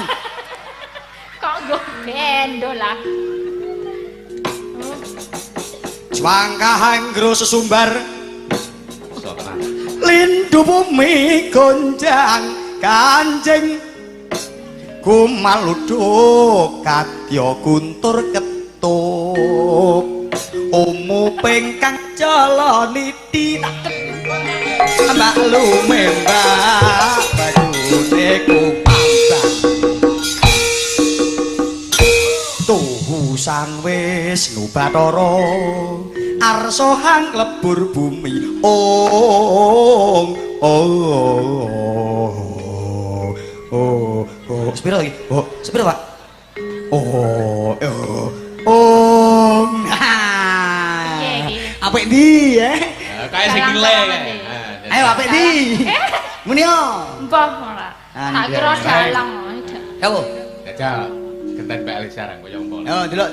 Kok nggo bendo lah. Juangkahang ro sesumbar. Lindu bumi gonjang kanjeng kumaluduk kadya guntur ketup umu pengkang jala niti mbak lumembak bajune kupambang tuhu sang Wisnu Bathara arsa hang lebur bumi ong oh oh oh sepiro lagi? Oh sepiro Pak? Oh oh oh nah apik ndi ya? Kayak sing nilai. Ayo apik ndi? Muni yo. Mbah ora. Tak kira dalang. Ya apa? Jajal genten Mbak Elisa rang kaya ngopo. Yo delok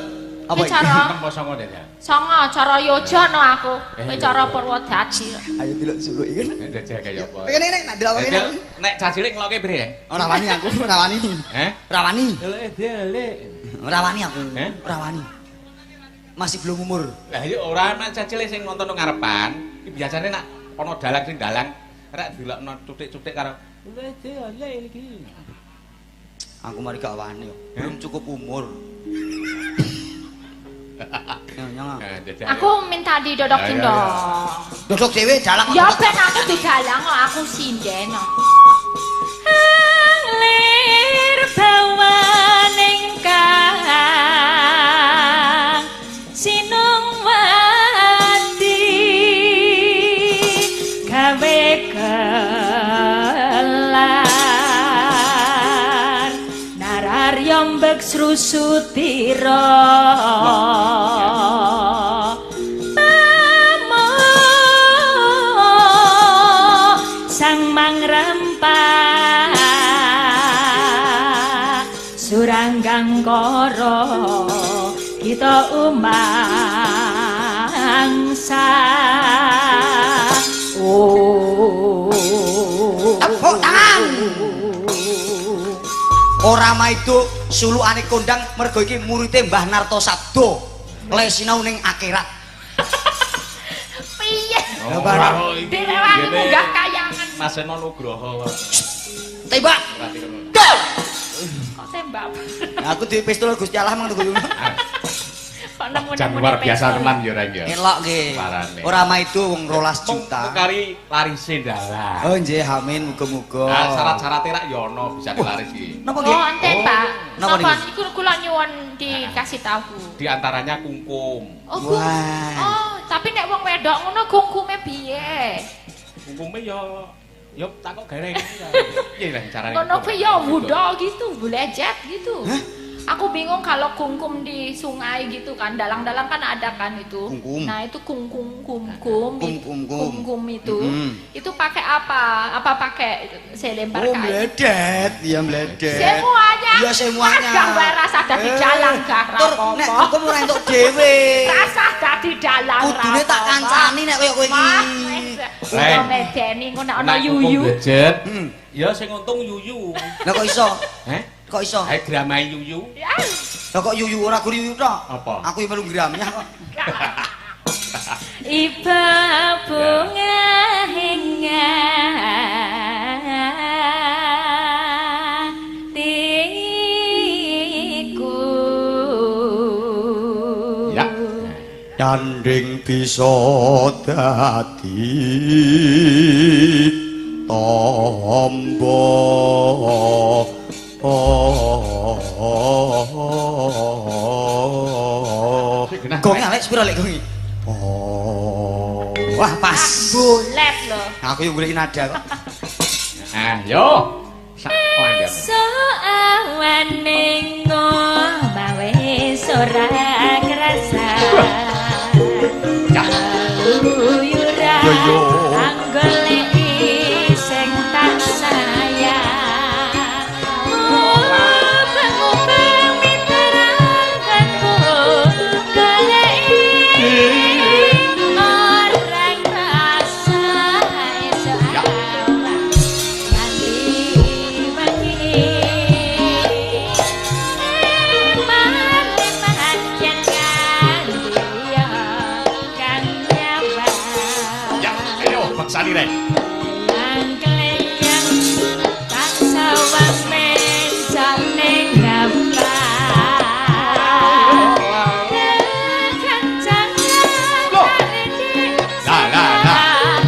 apa iki? Tempo songo jajal. Songo cara Yojo no aku. Kowe cara Purwodadi. Ayo delok suluk iki. Jajal kaya apa? Kene nek nak delok kene. Nek cah cilik ngeloke piye? Ora wani aku, ora wani. Heh? Ora wani. Delok delok. Ora wani aku. Ora wani. Masih belum umur. Lah iya ora nek cah cilik sing nonton nang ngarepan, iki biasane nek ana dalang sing dalang rek delokno cutik-cutik karo delok iki. Aku mari gak wani. Belum cukup umur. Aku minta didodokin dong. Dodok dhewe dalang. Ya ben aku didalang kok aku sinden. Anglir bawaning kang sinung wati gawe kelar nararya mbek srusutira tamo sang mangrempa suranggang kara kita umangsa. Oh tepuk tangan. Ora maido sulukane kondang mergo iki murite Mbah Narto Sabdo le sinau ning akhirat. Piye? Ora direwangi munggah kayangan. Mas Seno Nugroho. Tembak. Go. Kok tembak? Aku di pistol Gusti Allah mang tunggu. Kok nemu-nemu Jan luar biasa tenan ya, Reng ya. Elok nggih. Parane. Ora maido wong 12 juta. Mung kari larise dalah. Oh nggih, amin muga-muga. Nah, syarat-syaratnya rak ya ono bisa dilaris iki. Napa nggih? Oh, enten, Pak. Napa Napa niku? niku kula nyuwun dikasih tahu. Di antaranya kungkum. Oh, gung. Wah. Oh, tapi nek wong wedok ngono kungkume piye? Kungkume ya ya takok gareng. Piye lah carane? Ngono kuwi ya wuda gitu, bulejet gitu. Aku bingung kalau kungkum di sungai gitu kan, dalang-dalang kan ada kan itu. Kungkum. Nah, itu kungkum kumkum Kum, kum, kum. kungkum itu. Mm-mm. Itu pakai apa? Apa pakai saya lempar Oh, ke air? meledet, ya meledet. Semuanya. Iya, semuanya. Gak wae rasa dadi dalang gak Tur nek apa-apa. kungkum ora entuk dhewe. Rasa dadi dalang. Kudune tak kancani nek koyo kowe iki. Reng. Wah, medeni ngono ana Nek kungkum yuyu. blejet, Hmm. ya sing untung yuyu. Lah kok iso? Heh? Kok iso? Ae gramae yuyu. Ya. Lah kok yuyu ora guru yuyu tok? Apa? Aku yo melu gramnya kok. Iba bunga hingga tiku. Ya. Tanding bisa dadi tombo. Genah. Gong lek sepiro lek gongi? Oh, wah pas. Bulet loh. Aku yo goleki nada kok. Ah, yo. Sak langgam. So awane ngomah wis ora kerasa. Ya. Uyura Yo, yo. anggoleki sing tak sayang. Ubeng-ubeng miteranganku goleki orang rasa esuk Ya. awan nganti wengi. Eman-eman yen kang liya kang nyawang. Ya, ayo baksani rek. Angkleyang tak sawang mencok ning gampang. Kekencang Loh. Lah, lah, lah.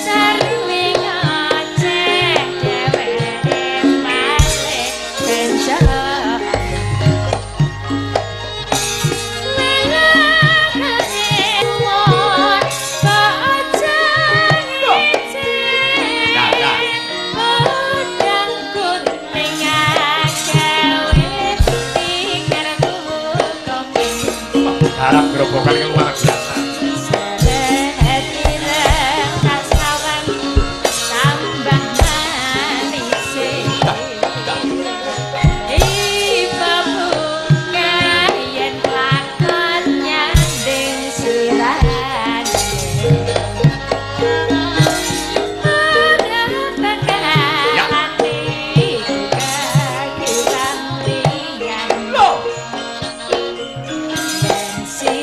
Sarwi ngoceh dheweke malih bencok. Lah, lah. Harap gerobokan yang luar biasa. Iba bunga yen lakon nyanding sirane. Ora bakalan dikakirang liyan. Loh. Si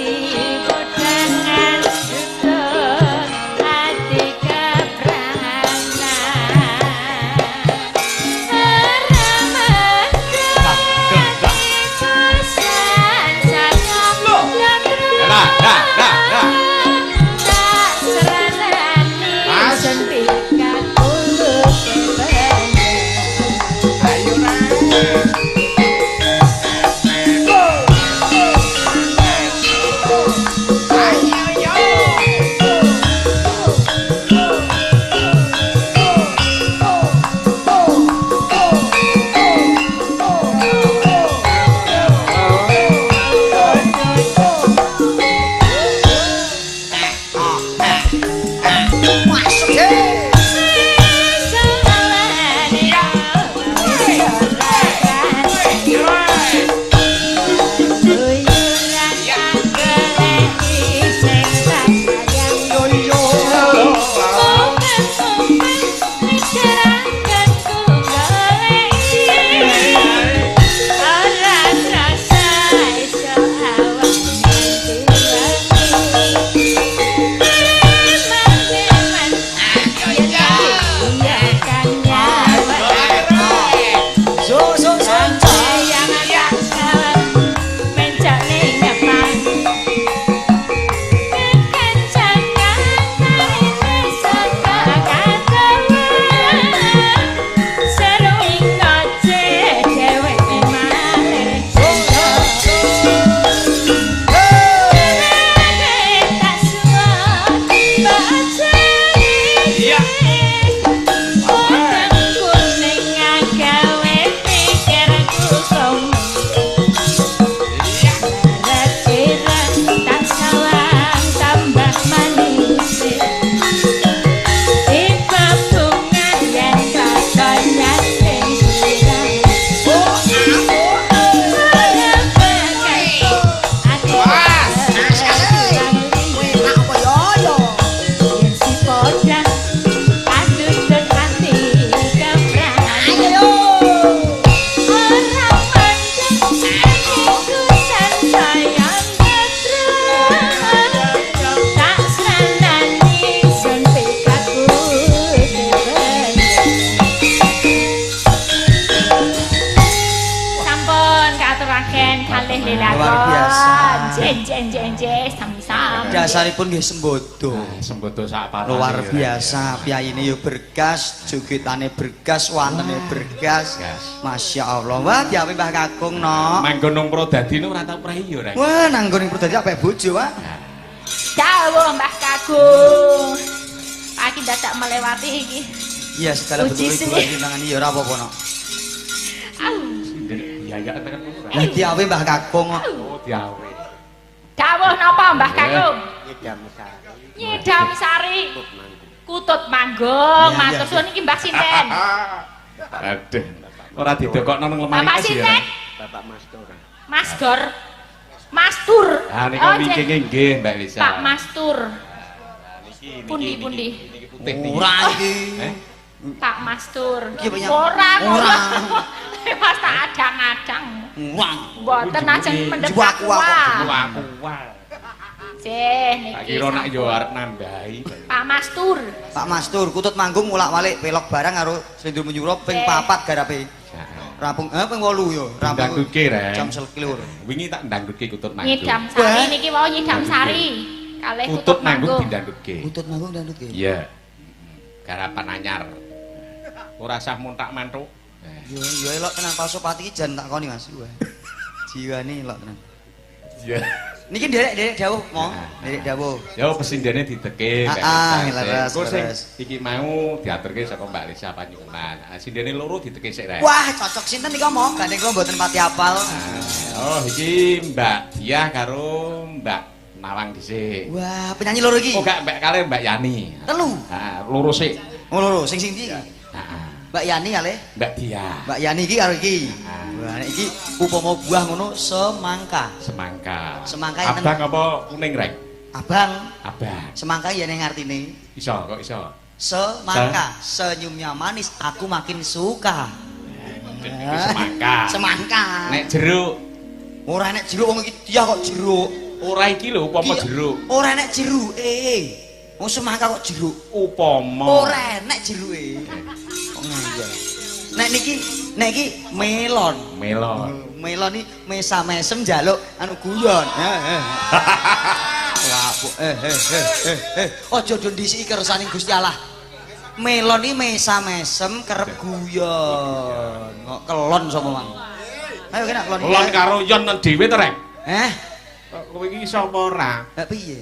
aturaken kalih lelakon. Luar biasa. Jen jen jen jen sami-sami. Dasaripun nggih sembodo. Sembodo sak parane. Luar biasa, piyayine yo bergas, jogetane bergas, wantene bergas. Bergas. Masya Allah. Wah, diawe Mbah Kakung no. Manggon nang Prodadi nu ora tau prei yo, Reng. Wah, nanggon ing Prodadi apik bojo, Pak. Dawuh Mbah Kakung. Aku dadak melewati iki. Iya, segala Uji bentuk sih. hiburan dinangani ya ora apa-apa no. Au. Biaya tekan kono ora. Lah diawe Mbah Kakung kok. Oh, diawe. Dawuh napa Mbah Kakung? Nyidam sari. Nyidam sari. Kutut manggung. Iya, Matur iya, suwun iki Mbah sinten? Aduh. Ora didokokno nang lemari Bapak es ya. sinten? Bapak Mastur. Mas Gor. Mastur. Ah nika Oh, wingking Cek. nggih Mbak Lisa. Pak Mastur. Niki Pundi, niki, pundi. niki putih niki. Ora iki. Eh? Pak Mastur. Iki apa, Nyam? Ora Ora. Mas tak adang-adang. Ora. Mboten ajeng mendhet Jiwa aku, aku. aqua. Aku aku. Cih Tak niki. kira nak yo arep nambahi. Pak Mastur. Pak Mastur kutut manggung mulak-walik pelok barang karo Slendro Menyuro ping Eh. 4 garape. Rampung ping 8 yo. Rampung Dangdutke, Reng. jam sekliwur. Wingi tak ndangdutke kutut manggung. Nyidam sari Wah. niki wau nyidam sari. Kalih Kutut manggung dindangdutke. Kutut manggung dangdut ki. Iya. Garapan anyar. Ora sah muntak mantuk. Yo yo elok tenan Pasopati iki jan tak koni Mas. Wah. Jiwane elok tenan. Iya. Niki nderek-nderek dawuh mo, nderek dawuh. Ya pesindene diteke Mbak Ah, ah, Lisa. leres, Engko sing leres. iki mau diaturke saka Mbak Lisa Panyuwunan. Ah, sindene loro diteke sik rek. Wah, cocok sinten nika mo? Gandeng kula mboten pati apal. Oh, iki Mbak Diah karo Mbak Nawang dhisik. Wah, penyanyi loro iki. Oh, gak Mbak kale Mbak Yani. Telu. Ah, loro sik. Oh loro, sing sing ndi iki? Heeh. Mbak Yani kalih. Mbak Diah. Mbak Yani iki karo iki. Ah. Wah, nek iki upama buah ngono semangka. Semangka. Semangka enten- Abang apa kuning rek? Abang, Abang. semangka ya ning artine. Iso kok iso. Semangka, senyumnya manis, aku makin suka. Iki semangka. Semangka. Nek jeruk, Ora nek jeruk wong iki dia kok jeruk. ora iki lho upama Iki- jeruk. Ora nek jeruke. Wong semangka kok jeruk. Upama. Ora enek jeruke. Kok ngeyel. Nek niki, nek iki melon. Melon. Melon iki mesa-mesem njaluk anu guyon. Wah, Bu. Aja do ndhisiki kersane Gusti Allah. Melon iki mesa-mesem kerep guyon. Kok kelon sapa, Mang? Ayo kena kelon. Lon karo yon nang dhewe to, Rek? Eh, Kowe iki iso apa ora? lah piye?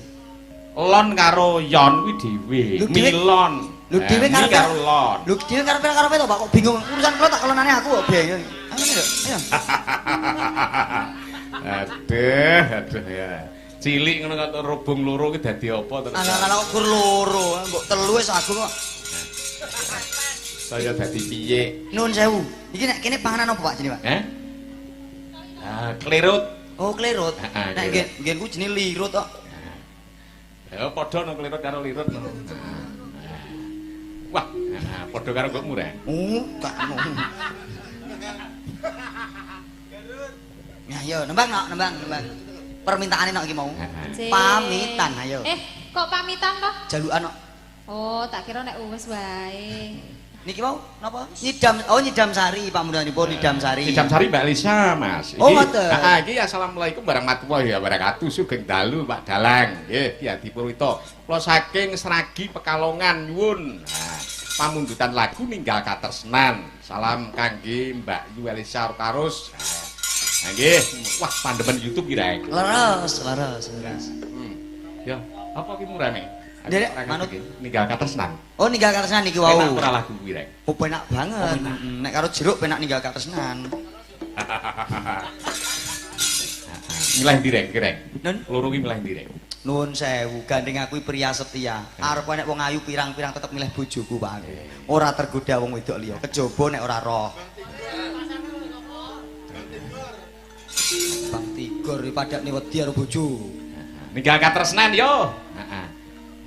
Lon karo yon kuwi dhewe. Lho, dhewe- Milon. Lho dhewe Mi karepe karo lon. Lho dhewe karepe-karepe to, Pak, kok bingung. Urusan kula tak kelonane aku kok bingung. Ayo ngene lho, ayo. Aduh, aduh ya. Cilik ngono kok robong loro ki dadi apa terus? Alah-alah kok gur loro, mbok telu wis aku kok. Saya dadi piye? Nuwun sewu. Iki nek kene panganan apa Pak jenenge, Pak? Eh? Ah, klirut. Oh, klirut. Heeh, Nek klirut. nggenku jenenge lirut kok. Ya padha no klirut karo lirut no. Wah, nah, padha karo mbokmu rek. Oh, gak ngono. Ya yo, nembang nok, nembang, nembang. Permintaane nok iki mau. Heeh. Pamitan ayo. Eh, kok pamitan toh? Jalukan nok. Oh, tak kira nek wis wae. Niki mau napa? Nyidam, oh nyidam sari pamundanipun nyidam sari. Nyidam sari Mbak Lisa, Mas. Oh, ngoten. Heeh, iki assalamualaikum warahmatullahi wabarakatuh. Sugeng dalu Pak Dalang. Nggih, Ki Adi Purwito. Kula saking Sragi Pekalongan nyuwun. Nah, pamundutan lagu ninggal katresnan. Salam kangge Mbak Yu Elisa Karus. Nah, nggih. Wah, pandemen YouTube ki rek. Leres, leres, leres. Ya, apa ki murane? Nderek, manut. Ninggal katresnan. Oh, ninggal katresnan niki wau. Enak ora lagu kuwi rek. Oh, penak banget. Nek karo jeruk penak ninggal katresnan. Milih ndi rek, ki rek? Nun? Loro ki milih ndi rek? Nuwun sewu, gandeng aku pria setia. Arep nek wong ayu pirang-pirang tetep milih bojoku, Pak. Ora tergoda wong wedok liya, kejaba nek ora roh. Bang Tigor iki padakne wedi karo bojo. Ninggal katresnan yo. Heeh.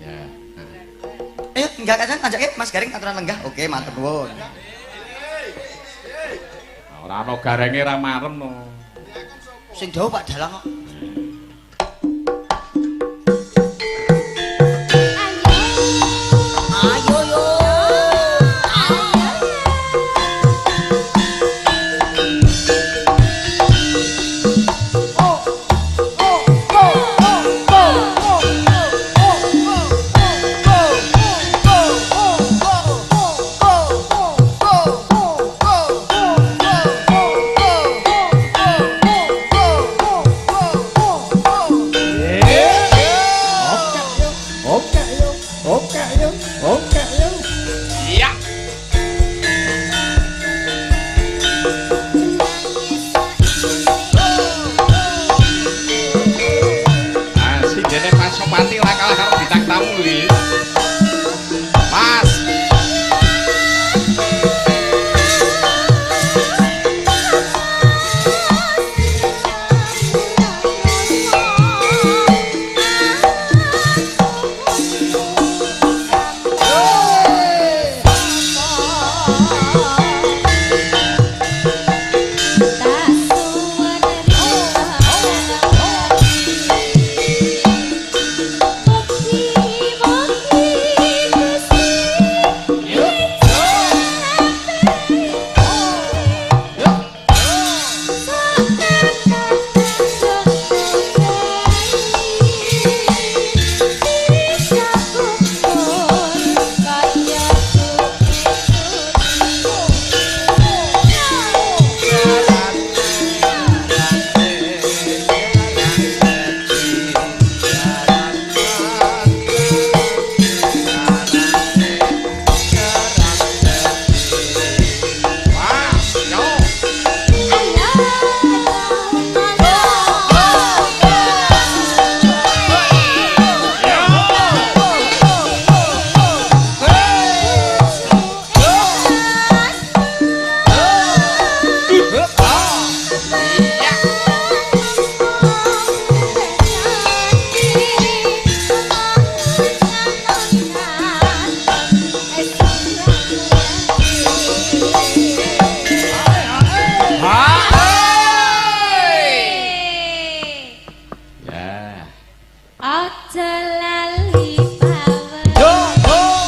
Ya. Ayo ninggal katresnan tanjake Mas Gareng aturan lenggah. Oke, matur nuwun. Ora ana garenge ra marem no. Sing dawuh Pak Dalang kok. Ayo yo. Ayo. Ya. Aja lali pawon. Yo yo.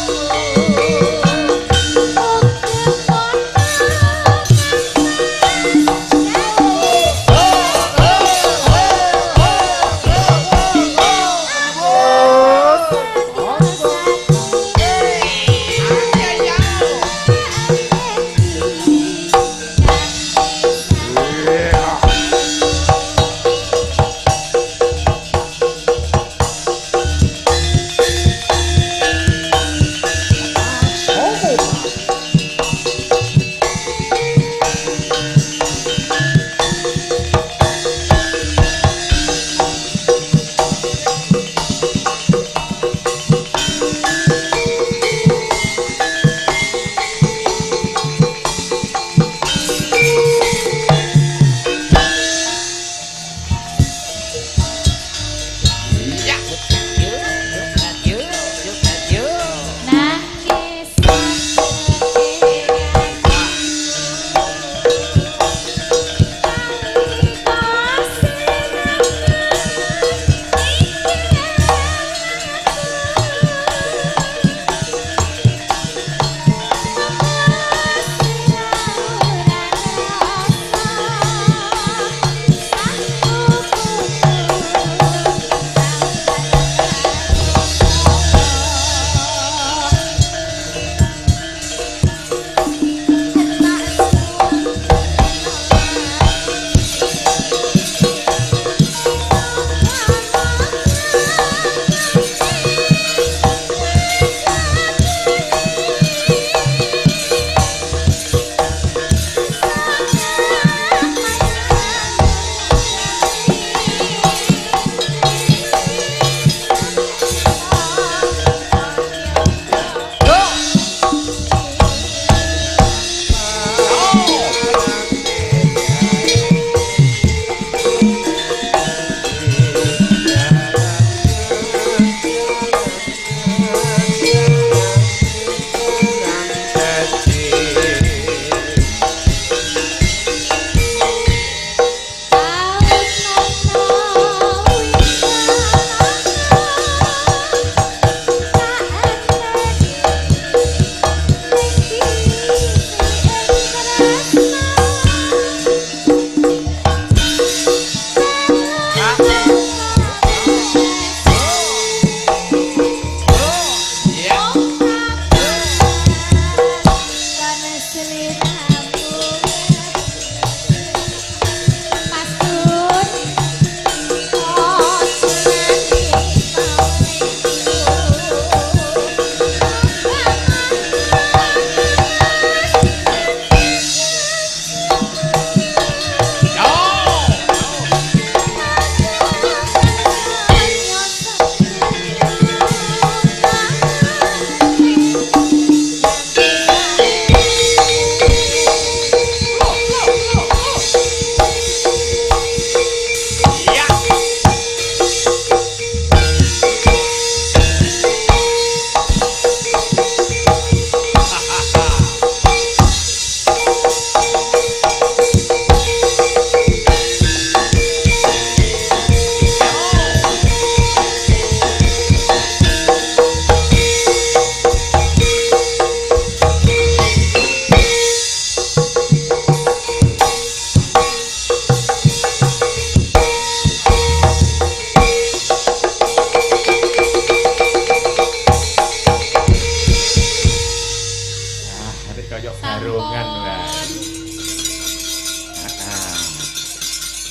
Barongan wae.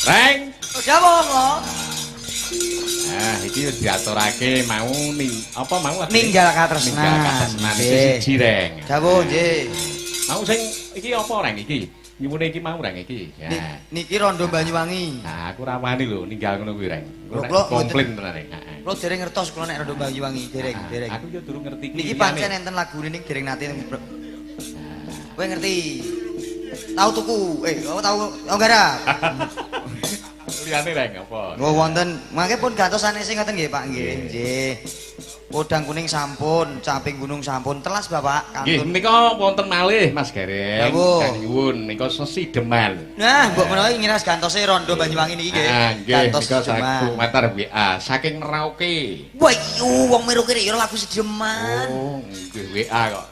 Reng. Siapa kok? Nah, iki wis diaturake mau ning apa mau lagi? Ninggal katresnan. Ninggal katresnan iki siji, Reng. Dawuh, nggih. Mau sing iki apa, Reng iki? Nyuwune iki mau, Reng iki. Ya. Niki Rondo Banyuwangi. Nah, aku ra wani lho ninggal ngono kuwi, Reng. Lho, komplain tenan, Reng. Heeh. Kula dereng ngertos kula nek Rondo Banyuwangi, dereng, dereng. Aku yo durung ngerti iki. Niki pancen enten lagune ning dereng nate. Kowe ngerti? Tau tuku. Tau garap. Liyane reng apa? Oh wonten, mangke pun gantos sanese ngoten nggih Pak nggih. Nggih. Podang kuning sampun, caping gunung sampun, telas Bapak kantun. Nggih, menika wonten malih Mas Gareng. Kang nyuwun nika sesideman. Nah, mbok menawi ngiras gantose rondo Banyuwangi niki nggih. Gantos sesideman. Komentar WA saking Merauke. Wah, iya wong Merauke ya lagu sesideman. Oh, nggih WA kok.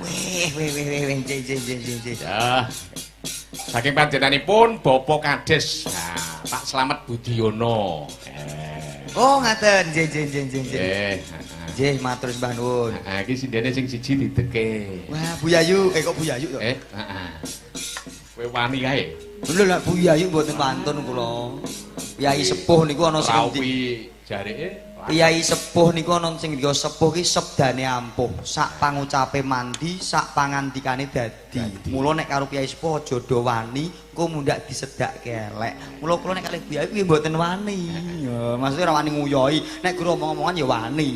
Weh, weh weh weh nggih nggih nggih nggih. Ya. Saking panjenenganipun Bapak Kades. Nah, Pak Slamet Budiono. Oh, ngaten. Nggih nggih nggih nggih. Nggih. Nggih, matur sembah nuwun. Heeh, iki sindene sing siji dideke. Wah, Bu Yayu, kok Bu Yayu to? Heeh. Kowe wani kae. Lho lha Bu Yayu mboten wantun kula. Kyai sepuh niku ana sing ndi jareke? Kyai sepuh niku ana sing ngendika sepuh ki sebdane ampuh, sak pangucape mandi, sak pangandikane dadi. Mula nek karo kyai sepuh aja do wani, engko mundhak disedakke elek. Mula kula nek kalih Bu Yayu kuwi mboten wani. Ya, maksudnya ora wani nguyoi, nek guru omong-omongan ya wani.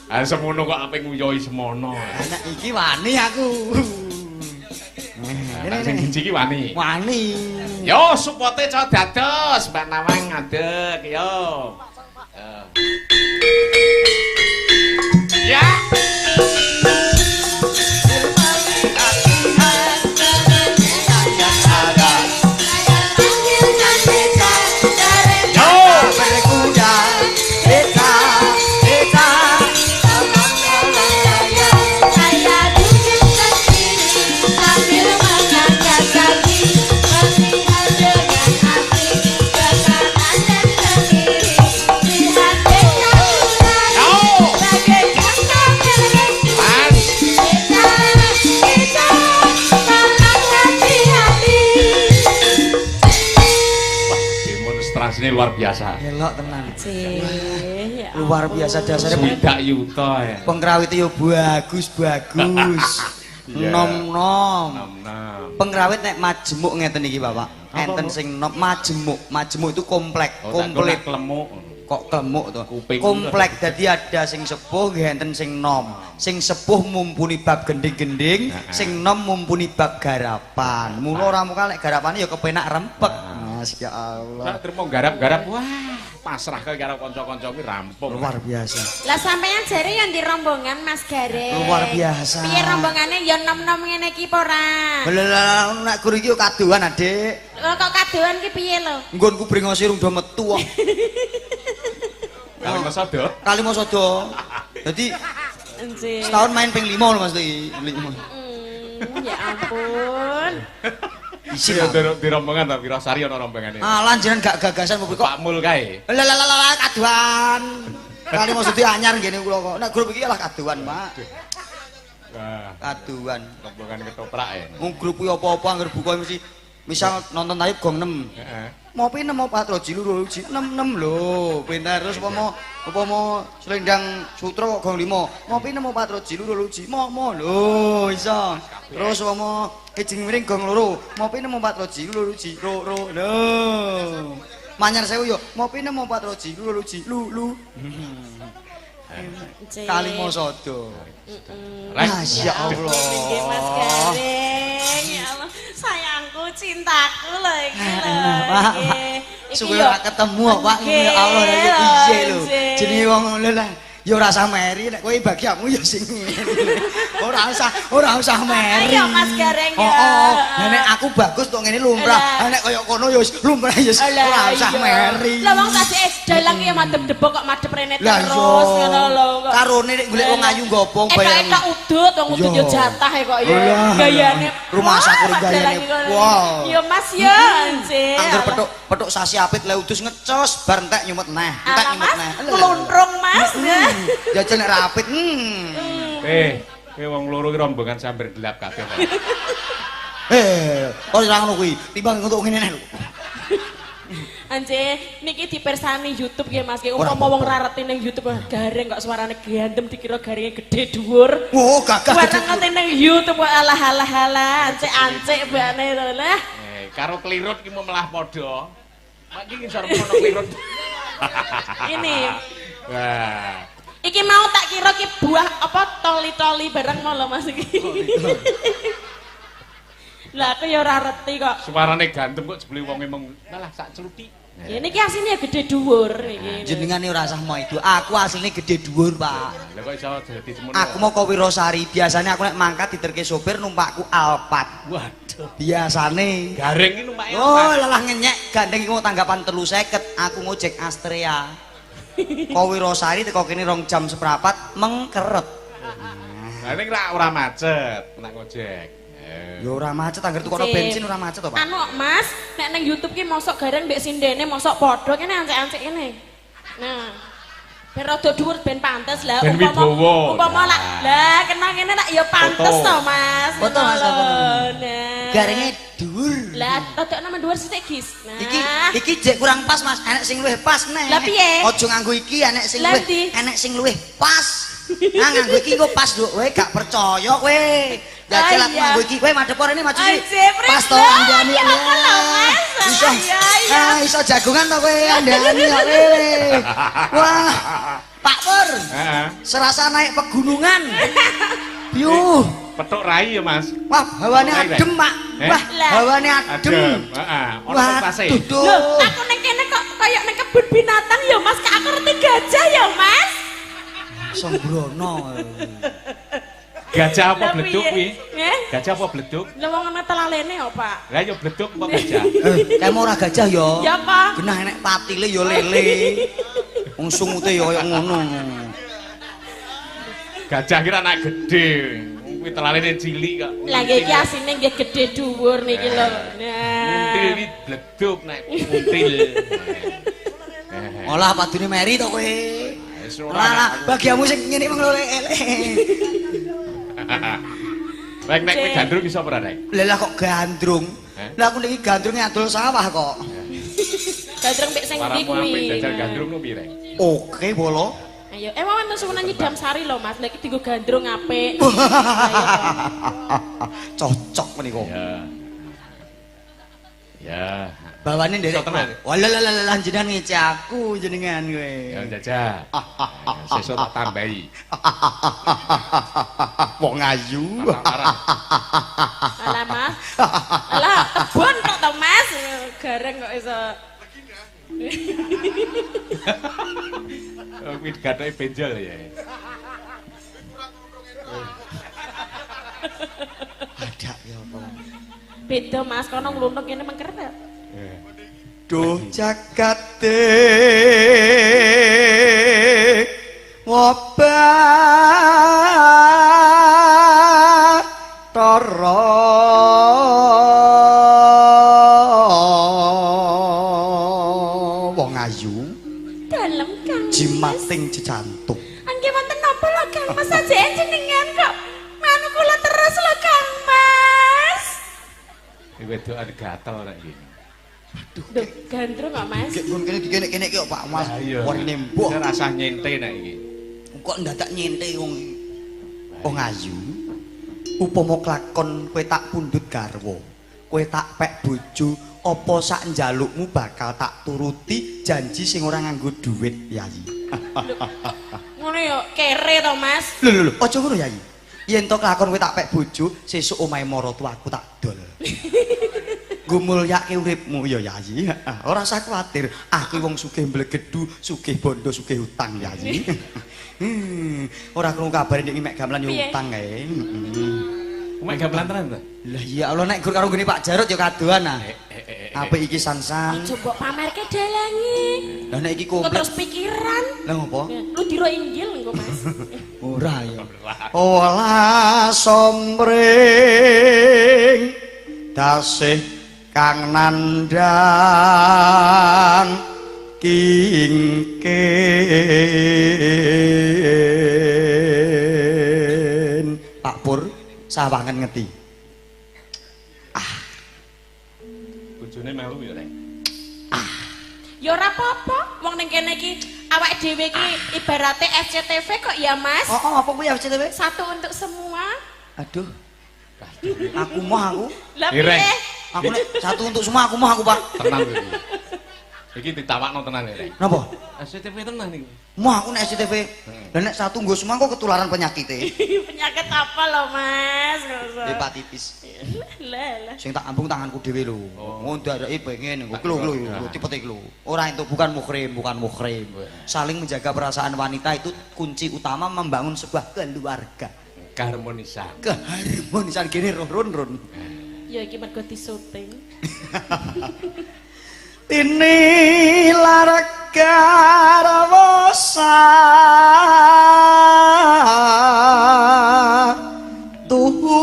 Ah semono kok ape nguyoi semono. Nek iki wani aku. Nek sing siji iki wani. Wani. Yo supote co dados Mbak Nawang ngadeg yo. Ya. Ini luar biasa. Elok tenan. Luar biasa dasarnya. Swidak yuta ya. Pengrawit yo bagus-bagus. Nom-nom. Pengrawit nek majemuk ngeten iki Bapak. Enten sing nom majemuk. Majemuk itu komplek, komplit. Klemuk. Kok klemuk to? Komplek dadi ada sing sepuh nggih enten sing nom. Sing sepuh mumpuni bab gending-gending, sing nom mumpuni bab garapan. Mula ora mukal nek garapane ya kepenak rempek. Ya Allah. Tak terima garap-garap. Wah, pasrah ke karo kanca-kanca kuwi rampung. Luar biasa. Lah sampeyan jare yang di rombongan Mas Gareng. Luar biasa. Piye rombongane ya nom-nom ngene iki apa ora? Lha nek guru iki yo kadohan, Adik. Lho kok kadohan ki piye lho? Nggonku bringose rung do metu kok. Kalimosodo. Kalimosodo. Dadi setahun main ping 5 lho Mas iki. Ya ampun. Isi ya di rombongan ta Wirasari ana rombongane. Alah jenengan gak gagasan kok. Pak Mul kae. Lah lah lah kaduan. Kali maksudnya anyar ngene kula kok. Nek grup iki alah kaduan, Pak. Wah, kaduan. Rombongan ketoprak ya. Wong grup kuwi apa-apa anggere buka mesti misal nonton tayub gong 6. Heeh. Mopi 6 4 2 3 6 6 lho, pinter terus upama selendang sutra kok gong 5. Mopi 6 4 2 3 mo lho iso. Terus upama kijing miring gong 2. Mopi 6 4 2 3 ro ro lho. Manyar sewu yo mopi 6 4 2 3 lu lu. Kalimosodo. Masya Allah. Nggih Mas Gareng, ya Allah. Sayangku, cintaku lho iki lho. Nggih. Suwe ora ketemu kok, Pak. Ya Allah, lha piye lho. Jenenge wong ngono lah. Ya ora usah meri nek kowe bagiamu ya sing ngene. Ora usah meri. Ayo Mas Gareng ya. Heeh. Lah nek aku bagus tok ngene lumrah. Lah nek kaya kono ya lumrah ya ora usah meri. Lah wong sajake dalang ki ya madhep debok kok madhep rene terus ngono lho kok. Karone nek golek wong ayu ngopong bayang. Etok udut wong udut yo jatah kok ya. Gayane rumah sakur gayane. Wow. Ya Mas ya anjir. Angger petuk sasi apit le udus ngecos bar entek nyumet neh. Entek nyumet neh. Kluntrung Mas. Jajal nek rapit. Kowe wong loro ki rombongan sambar gelap kabeh kok. Ora ngono kuwi. Timbang entuk ngene neh lho. Anje niki dipersani YouTube nggih Mas. Umpama wong ra reti ning YouTube gareng kok suarane gandem dikira garenge gede dhuwur. Oh, gagah gede. Ngerti ning YouTube kok alah alah alah ancik-ancik bane to lah. Karo klirut ki melah padha. Mak iki ngisor ono klirut. Ini. Wah. Iki mau tak kira ki buah apa toli-toli bareng mau lho Mas iki. Lah aku ya ora reti kok. Suarane gandem kok jebule wonge mung malah sak celuti. Ya niki asline ya gede dhuwur niki. Jenengane ora usah mau itu. Aku asline gede dhuwur, Pak. Lah kok iso dadi semono? Aku mau ke Wirosari, biasanya aku nek mangkat diterke sopir numpakku Alphard. Waduh. Biasane. Gareng iki numpake Oh, Alphard. lelah ngenyek gandeng iku mau tanggapan 350, aku ngojek Astrea. Ko Wirosari teko kene 2 jam seprapat mengkeret. Lah ning rak ora macet nek ngojek. Ya ora macet angger tukono Sip. bensin ora macet to, Pak. Anu Mas, nek nang YouTube ki mosok gareng mbek sindene mosok padha kene ancek-ancek kene. Nah. Ben rada dhuwur ben pantes lah Ben wibowo. Umpama lak lah kena kene lak ya pantes Foto. to Mas. Foto, Mas, Ngono foto. lho. Nah. Garenge dhuwur. Lah rada nama dhuwur sithik Gis. Nah. Iki iki jek kurang pas, Mas. Enek sing luwih pas neh. Lah piye? Aja nganggo iki, enek sing Lah luwih, ndi? enek sing luwih pas. Nah, nganggo iki engko pas lho. Kowe gak percaya kowe. Jajal aku Ah, iya. nganggo iki, kowe madhep rene maju sih. Aje, Pris. Pas to andani. Ya apa lho, Mas? Iso. Iya, iya. Ah, iso jagongan to kowe andani kok kowe. Wah. Pak Pur, Heeh. serasa naik pegunungan. Piuh. Petuk rai ya, Mas. Wah, hawane Petuk rai, adem, Pak. Eh? Wah, Lah. hawane adem. Adem. Heeh. Ono kertase. Waduh, duh. Loh, aku neng kene kok kayak neng kebun binatang ya Mas, kak aku ngerti gajah ya Mas. Sembrono. Gajah apa Lah bleduk piye? kuwi? Nggih. Gajah apa bleduk? Lah wong ana telalene kok, Pak. Lah ya bleduk apa gajah? Kae mau ora gajah ya. Ya, Pak. Genah enek patile ya lele. Wong sungute ya kaya ngono. Gajah kira anak gede. Kuwi telalene cilik kok. Lah nggih iki asine nggih gede dhuwur niki lho. Muntil Nah. iki bleduk nek muntil. Olah padune meri to kowe. Wis ora. Lah lah, bagiamu sing ngene mung lele. Rek nek kowe Cek. gandrung iso apa ora, Rek? Lah lah kok gandrung. Eh? Lah aku niki gandrung adol sawah kok. Gandrung mbek sing ndi Suaramu apik kuwi. jajal gandrung ku piye, Rek? Oke, bolo. Ayo, mau wonten suwunan nyidam sari lho Mas. Lah iki dienggo gandrung apik. Ayo. Cocok menika. Ya. Ya. Bawane nderek. Iso tenan. Wah lah lah lah jenengan ngece aku jenengan kowe. Ya jajal. Sesuk tak tambahi. Wong ayu. Marah. Alah Mas. Alah, tebon kok to Mas. Gareng kok iso. Oh, kuwi gathoke benjol ya. Ada ya apa. Beda Mas, kono ngluntung kene mengkeret. Duh jagate wabah tara wong ayu Dalem Kang. jimating jejantung. Angge wonten napa lho Kang Mas aja jenengan kok manu kula terus lho Kang Mas. Iki wedokan gatel nek iki. Duh, gandrung kok Mas. Gek nggon kene dikenek-kenek kok Pak Mas. Lah iya. Warine mbok Saya rasah nyente nek iki. kok ndadak nyente wong wong ayu. Upama klakon kowe tak pundhut garwa, kowe tak pek bojo, apa sak njalukmu bakal tak turuti janji sing ora nganggo dhuwit, Yayi. Ngono ya kere to Mas. Lho lho lho, aja ngono Yayi. Yen to klakon kowe tak pek bojo, sesuk omahe maratuwaku tak dol. Nggo mulyake uripmu ya Yayi. Ora usah kuwatir, aku wong sugih mblegedu, sugih bondo, sugih utang Yayi. Ora krungu kabare nek mek gamelan yo Piye? utang kae. Mek gamelan tenan ta? Lah iya Allah nek gur karo nggone Pak Jarot ya kadoan ah. Apik iki sansan. Aja mbok pamerke dalange. Lah nek iki Kok komplit. terus pikiran. Lah ngopo? Lu diro inggil engko Mas. Ora ya. Ola somring dasih kang nandhang kingkin. Pak Pur sawangen ngeti. Bojone melu ya, Rek. Ya ora apa-apa, wong ning kene iki awake dhewe iki ibarate SCTV kok ya Mas. Oh, oh apa kuwi FCTV? Satu untuk semua. Aduh. Aku moh aku. Lah Ireng. piye? Aku nek satu untuk semua aku moh aku, Pak. Tenang iki. Iki ditawakno tenan ya, Rek. Napa? SCTV tenan iki. Wah, aku nek SCTV. Lah nek satu nggo semua kok ketularan penyakite. Penyakit apa lho, Mas? Hepatitis. Lah, lah. Sing tak ambung tanganku dhewe lho. Oh, ndareki pengen nggo klo klo lho tipe lho. Ora entuk bukan muhrim, bukan muhrim. Saling menjaga perasaan wanita itu kunci utama membangun sebuah keluarga. Keharmonisan. Keharmonisan gini run run. Ya iki mergo disuting. Ini larga rawosa tuhu.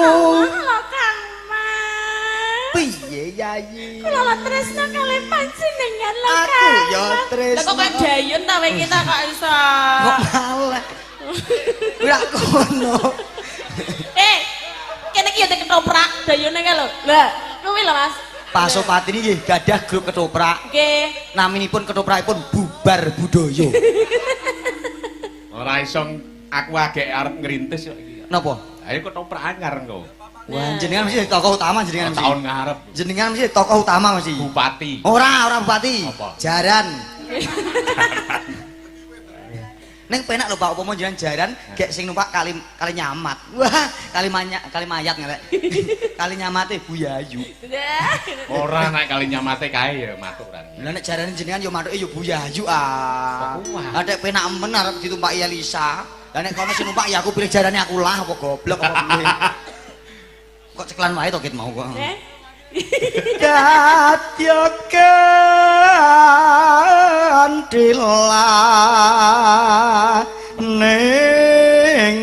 Lho Kang Mas. Piye Yayi? Kula lho tresno kalih panjenengan lho Aku Kang. ya tresno. Lah kok kaya dayun ta wingi ta kok iso. Kok malah. Ora kono. Kene iki ya ketoprak dayune kae lho. Lah, kuwi lho Mas. Pasopati niki nggih gadah grup ketoprak. Nggih. Naminipun ketoprakipun Bubar Budaya. Ora iso aku agek arep ngrintis kok iki. Napa? Ayo ketoprak anyar engko. Wah, jenengan mesti tokoh utama jenengan mesti. Tahun ngarep. Jenengan mesti tokoh utama mesti. Bupati. Ora, ora bupati. Apa? Jaran. Neng penak lho Pak, upama jenengan jaran gek sing numpak kali kali nyamat. Wah, kali manya, kali mayat ngelek. Kali nyamate Bu Yayu. Ora nek kali nyamate kae ya matuk ra. Lah nek jarane jenengan ya mathuke ya Bu Yayu ah. Kok Lah nek penak men arep ditumpaki Elisa. Lah nek kono sing numpak ya aku pilih jarane aku lah apa goblok apa piye. Kok ceklan wae to ket mau kok. Eh? Kadya kandila ning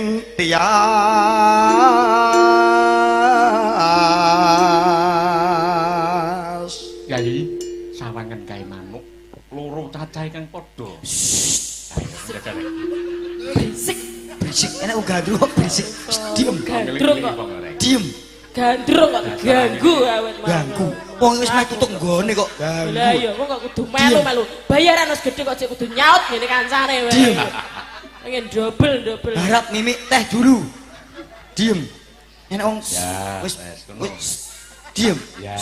tias. Yayi, sawangan kae manuk loro cacahe kang padha. Ayo, Berisik. Berisik, enak uga gandrung kok berisik. Diem, Gandrung kok. Diem, Gandrung kok ganggu awet mau. ganggu. Wong wis meh tutuk nggone kok ganggu. Lah iya, wong kok kudu melu-melu. Bayaran wis gedhe kok cek kudu nyaut ngene kancane wae. Diem. Pengen double-double. Harap mimik teh dulu. Diem. Enak wong Ya, wis wis, diem. Ya.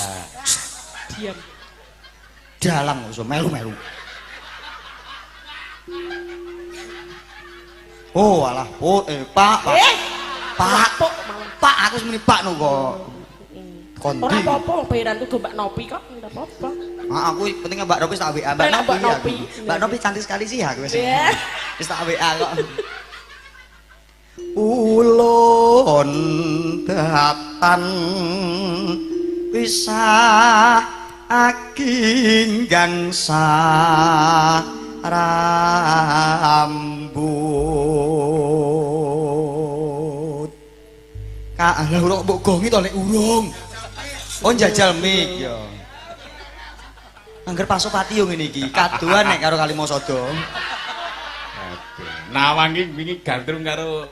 Diam. Dalang kok iso melu-melu. Oh alah, oh Pak, Pak. Pak, Pak, aku wis muni Pak no kok. Kondi. Ora apa-apa, bayaranku go Mbak Nopi kok, ora apa-apa. Ah, aku penting Mbak Nopi tak WA, Mbak Penak Nopi. Mbak Nopi. Mbak Nopi cantik sekali sih aku wis. Iya. Wis tak WA kok. Ulun datan pisah aginggang rambut. Kak, lah ora mbok gongi to nek urung. Oh njajal mic ya. Angger Pasopati yo ngene iki, kadoan nek karo Kalimosodo. Aduh. Nawang iki wingi gandrung karo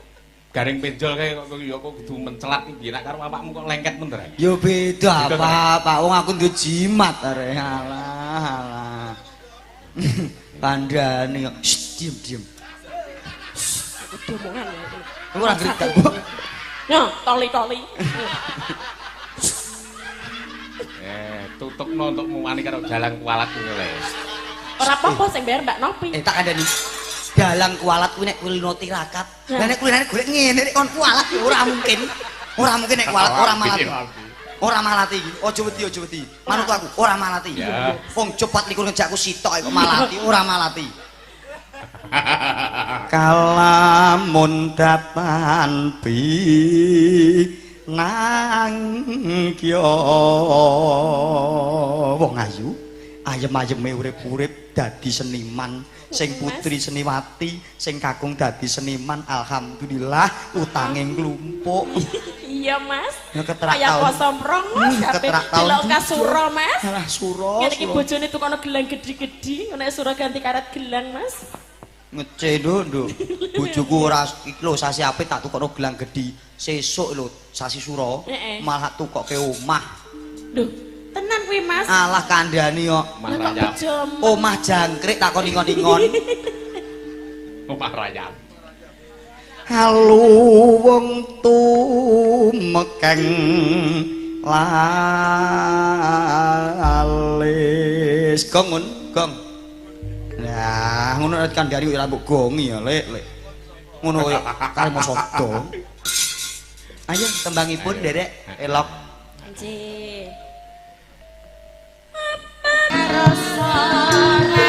Gareng Penjol kae kok ya kok kudu mencelat iki nek karo awakmu kok lengket men to. Yo beda Beda, apa, Pak. Wong aku duwe jimat arek. Alah, alah. Kandhane kok. Shh, diem, diem. Kudu omongan ya. Aku ora ngerti gak, Bu. Yo, toli-toli. Tutupno untuk muwani karo dalang kualat kuwi le. Ora apa-apa sing bayar Mbak Nopi. Tak kandhani. Dalang kualat kuwi nek kulino tirakat. Lah nek kulinane golek ngene nek kon kualat ya ora mungkin. Ora mungkin nek kualat ora malati. Ora malati iki. Aja wedi, aja wedi. Manut aku, ora malati. Ya. Wong cepat likur ngejak aku sitok kok malati, ora malati. Kalamun datan bi nangkya wong ayu ayem-ayeme urip-urip dadi seniman, sing putri seniwati, sing kakung dadi seniman, alhamdulillah utange nglumpuk. Iya, Mas. Ya keterak Kaya taun. poso mrongos kabeh. Keterak taun Delok juga. kasura, Mas. Alah sura. Ngene iki bojone tukono gelang gedhi-gedhi, ngono nek sura ganti karet gelang, Mas. Ngece nduk, nduk. Bojoku ora iki lho sasi apik tak tukokno gelang gedhi. Sesuk lho sasi sura malah tukokke omah. Lho, tenan kuwi, Mas. Alah kandhani kok. Omah Lah kok rayap. bejo. Omah jangkrik takon ingon-ingon. Omah rayap. Halo wong tumeka Tumekeng lalis. Gong ngun, gong. Nah, ngono nek kandhani ora mbok gongi ya, Lek, Lek. Ngono kaya karep sodo. Ayo tembangipun nderek elok. Nggih. Apa rasa rasane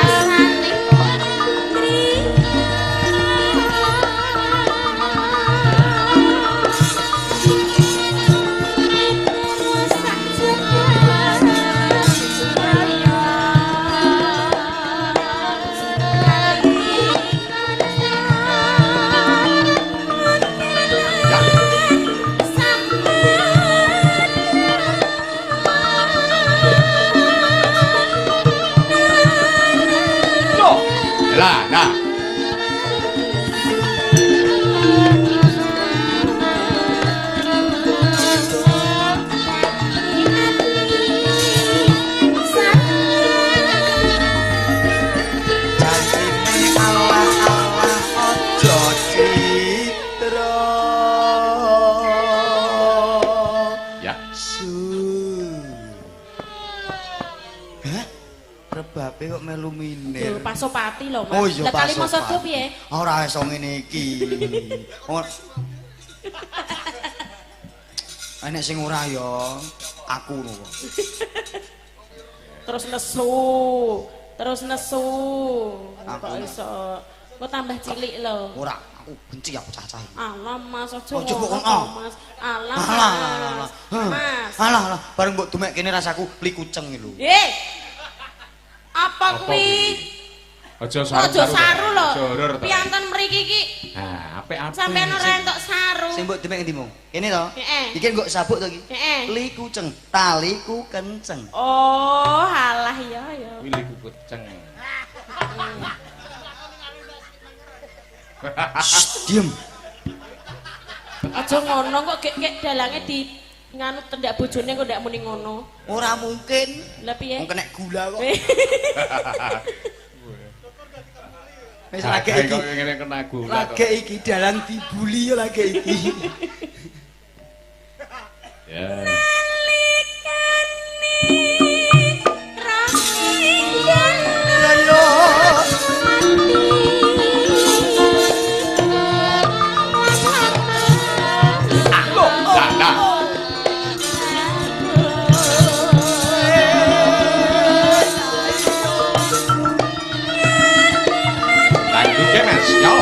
Lah, nah. Janjine Allah Allah aja citra. Ya. Su. Hah? Rebabe kok melu minir. Lho, Pasopati lho, Mas. Oh iya, Lah kali Pasopati. Masodo piye? Ora iso ngene iki. Enek sing ora ya, aku ngono kok. Terus nesu. Terus nesu. Aku Kok iso? Kok tambah cilik lho. Ora, aku benci aku cah-cah. Alah Mas, aja Aja ngono kok to, ngono. Mas. Alah Alah, alah, alah. Mas. Hah. Mas. Alah, alah, bareng mbok dumek kene rasaku li kuceng iki lho. Eh. Apa Apa kuwi? Aja saru. Aja saru lho. Aja horor to. Pianten mriki iki Nah, apik-apik. sampean ora entuk saru. Sing mbok dumek endi mong? Kene to? Heeh. Iki nggo sabuk to iki? Heeh. Li kuceng, taliku kenceng. Oh, alah ya ya. Kuwi liku kuceng. Shh, diem. Aja ngono kok gek-gek dalange di nganu tendak bojone kok ndak muni ngono. Ora mungkin. Lah piye? Wong kena gula kok. Wis lagi Lagi iki. kok ngene kena gula. to. Lagi iki dalang dibuli ya lagi iki. Ya. Ayo. Nah, nah. Lanjut Mas. Yo.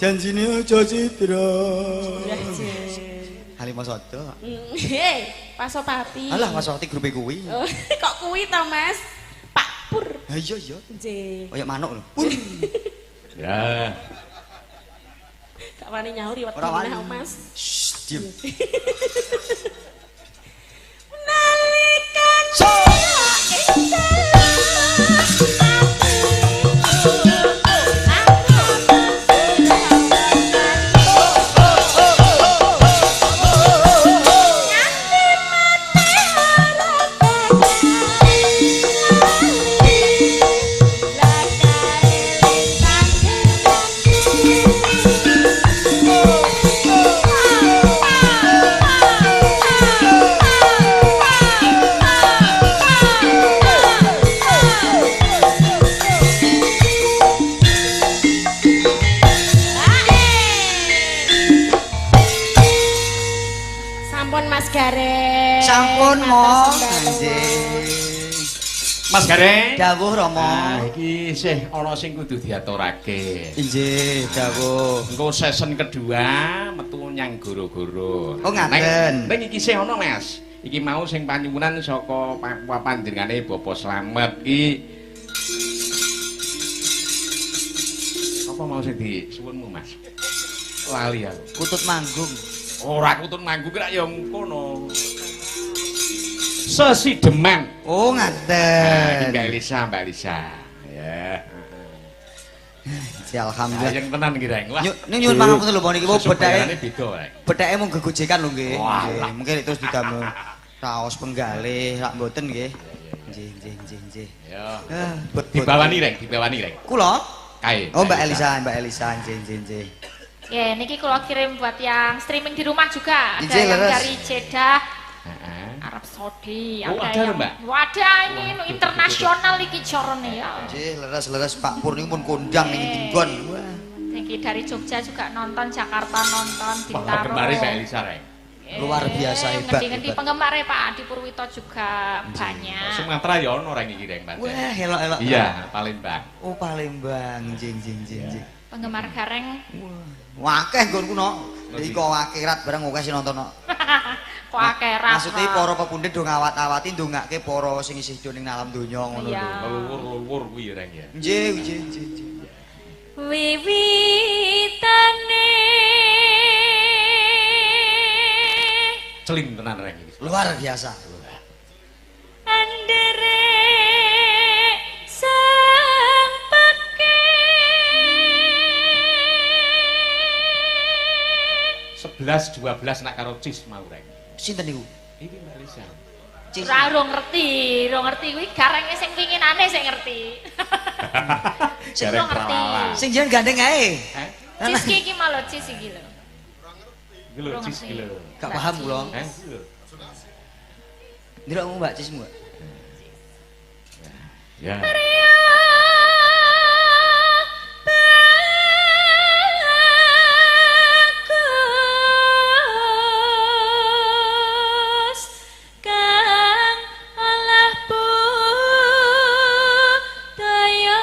Janjine aja cidra. Halimah Sodo. Hei, Pasopati. Alah Pasopati grupe kuwi. Oh, kok kuwi to, Mas? Pak Pur. Ha iya iya. Nggih. Kaya manuk lho. Pur. Ya. Gak wani nyauri wedi meneh, Mas. Shh, diem. Nalikan Sampun Mas Gareng. Sampun mo. Mas Gareng. Dawuh Rama. Nah, iki isih ana sing kudu diaturake. Inggih, dawuh. Engko season kedua metu nyang goro-goro. Oh, ngaten. Ning iki isih ana, Mas. Iki mau sing panyuwunan saka Papua panjenengane Bapak Slamet iki. Apa mau sing disuwunmu, Mas? Lali aku. Kutut manggung. Ora kutut manggung ki ya ngono. Sesideman. Oh, Nah, iki ngaten. Mbak Elisa, Mbak Elisa. Ya. Ya, alhamdulillah. Sayang tenan iki, Reng. Wah. Ning nyuwun pangapunten lho, niki wau Sesubayarane bedake. beda, Reng. Bedake mung gegojekan lho nggih. Walah. Mungkin terus didamel raos penggalih rak mboten nggih. Nggih, nggih, nggih, nggih. Ya. Ah, bet-bet. Dibawani, Reng, dibawani, Reng. Kula? Kae. Oh, Mbak Elisa, Mbak Elisa, nggih, nggih, nggih. Ya, niki kula kirim buat yang streaming di rumah juga. Ada Ije, yang leres. dari Jeddah, Heeh. Arab Saudi, Oh, ada ada yang Mbak? Wadah ini internasional iki corone ya. Nggih, leres-leres Pak Pur niku pun kondang ning nggon. Wah. Niki dari Jogja juga nonton, Jakarta nonton, Bintaro. Penggemare Mbak Elisa, Reng. Luar biasa, hebat, Ngendi-ngendi hebat. penggemare Pak Adi Purwito juga banyak. Sumatera ya ono Reng iki, Reng, pancen. Wah, elok-elok. Iya, Palembang. Oh, Palembang, nggih, nggih, nggih, nggih. Penggemar Gareng. Wah, akeh nggonku no. Iki kok akhirat bareng akeh sing nonton no. Kok akeh ra. Maksudnya para pepundhen do ngawat-awati ndongake para sing isih do ning alam donya ngono lho. Iya. Luwur-luwur kuwi Reng ya. Nggih, nggih, nggih, nggih. Wiwitane Celing tenan Reng iki. Luar biasa. andere sang pake 11 12 nak karo Cis mau Reng. Sinten niku? Iki Mbak Elisa. Cis. Ora ora ngerti kuwi garenge sing winginane sing ngerti. Sing Gareng ngerti. pralala. Sing jenengan gandeng ae. Heh? Cis ki iki malah cis iki lho. Iki lho Ora Cis iki ngerti. lho. Gak paham kula. Heh, iki lho. Ndelokmu Mbak Cis Mbak. Ya. Bagus kang olah budaya.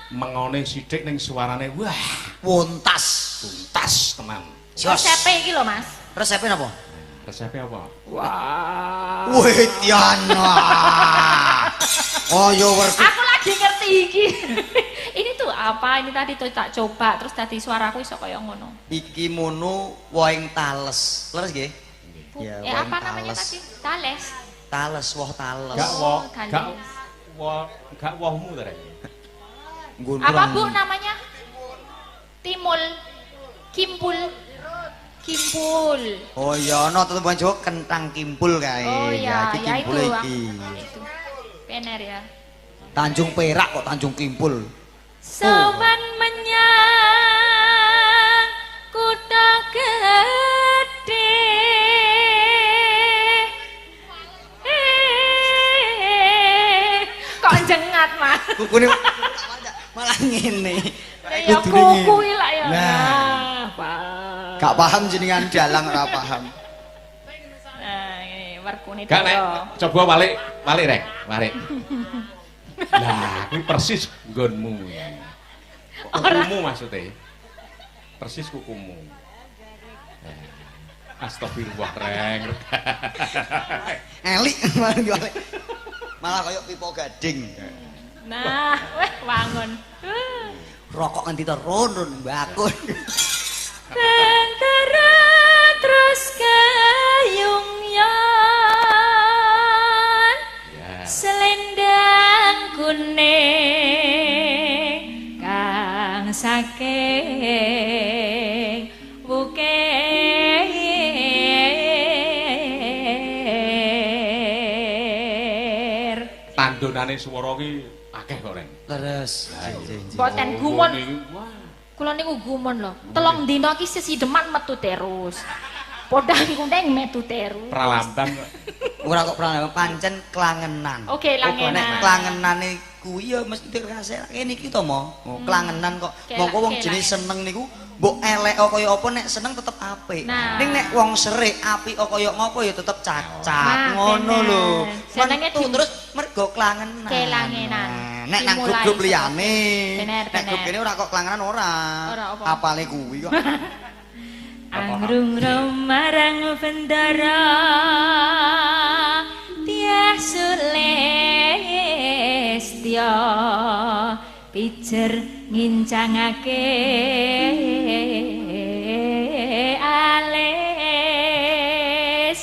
Mengone sithik ning suarane wah, Wontas. tuntas tenan. Jos. Resepe iki lho, Mas. Resepe napa? Resepe apa? Wih, Tiana. Oh, yo werku. Aku lagi ngerti iki. Ini tuh apa? Ini tadi tuh tak coba terus tadi suaraku iso kaya ngono. Iki mono woing tales. Leres nggih? Ya, woing apa namanya tales. tadi? Tales. Tales, woh tales. Gak wo, Oh, gak galis. wo, gak wohmu ta Reng. Nggon Apa kurang- Bu namanya? Timul. Kimpul. Kimpul. Oh iya, ana tetembangan Jawa kentang kimpul kae. Oh iya, iki ya kimpul itu. iki. Itu. Bener ya. Tanjung Perak kok Tanjung Kimpul. Sowan menyang kutha gedhe. Kok jengat, Mas? Kukune malah ngene. Ya Kudune ngene. kuku iki lak ya. Nah. Nah, Pak. Gak paham jenengan dalang ora paham. Nah, ini Werkune Gak nek Dara. coba balik, balik rek, balik. Lah, kuwi persis nggonmu ya. Kukumu maksudnya. Persis kukumu. Astagfirullah, Reng. Elik malah diwalik. Malah koyo pipa gading. Nah, weh wangun. Rokok nganti terun run mbakun. Bentara terus kayung yon. Ya. Selendang kuning kang saking wukir. Tandonane swara ki akeh kok, Reng. Leres. Boten gumun. Wah. Kula niku gumun lho. Telung dina ki sesideman metu terus. Podang kuning metu terus. Pralambang kok. Ora kok pralambang, pancen klangenan. Oke, langenan. Nek klangenane kuwi ya mesti dikasih kene iki to, Mo. Klangenan kok. Mongko wong jenis seneng niku mbok elek kaya apa nek seneng tetep apik. Nah. Ning nek wong serik apik kaya ngopo ya tetep cacat. Nah, Ngono lho. Senenge terus mergo klangenan. Kelangenan. Nah, nek nang Dimulai grup-grup liyane. Bener, Nek grup bener. kene ora kok klangenan ora. Ora apa. Apale kuwi kok. Anggrung marang bendara tiah sulistya pijer ngincangake alis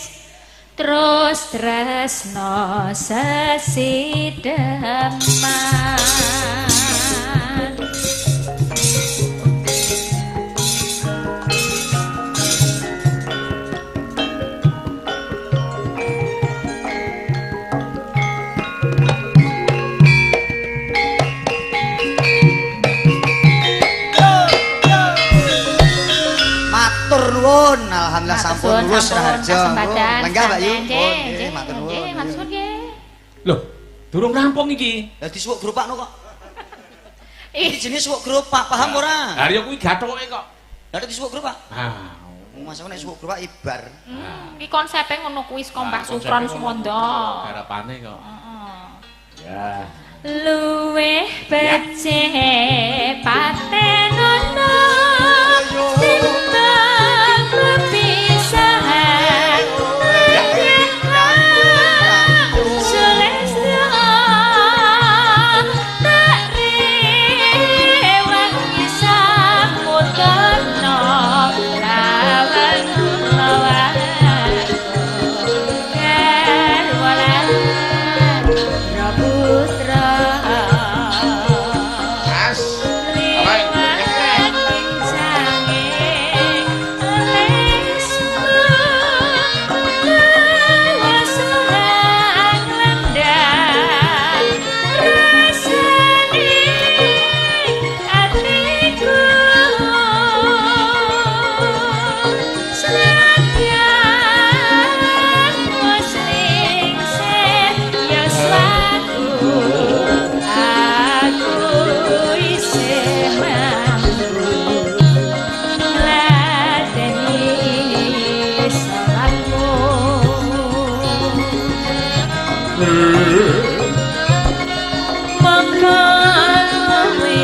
terus tresno sesideman. Matur nuwun, alhamdulillah sampun lulus Raharjo. Lenggah Mbak Yu. Nggih, matur nuwun. Nggih, matur nuwun nggih. Loh, durung rampung iki. Lah disuwuk gerobak no kok. Iki jenenge suwuk gerobak, paham ora? Lah ya kuwi gathuke kok. Lah nek disuwuk gerobak. Ah. Masa nek suwuk gerobak ibar. Iki konsepe ngono kuwi saka Mbah Sukron Suwondo. Garapane kok. Heeh. Ya. Luwih becik patenono timbang pepisahan. Sulistya tak rewangi samudana lawan lawan garwalan putra. As. Liwat pincange lesmu kawasan lendang rasane atiku senadyan wis lingsir yuswaku aku isih mampu ngladeni salatmu. Monggo luwe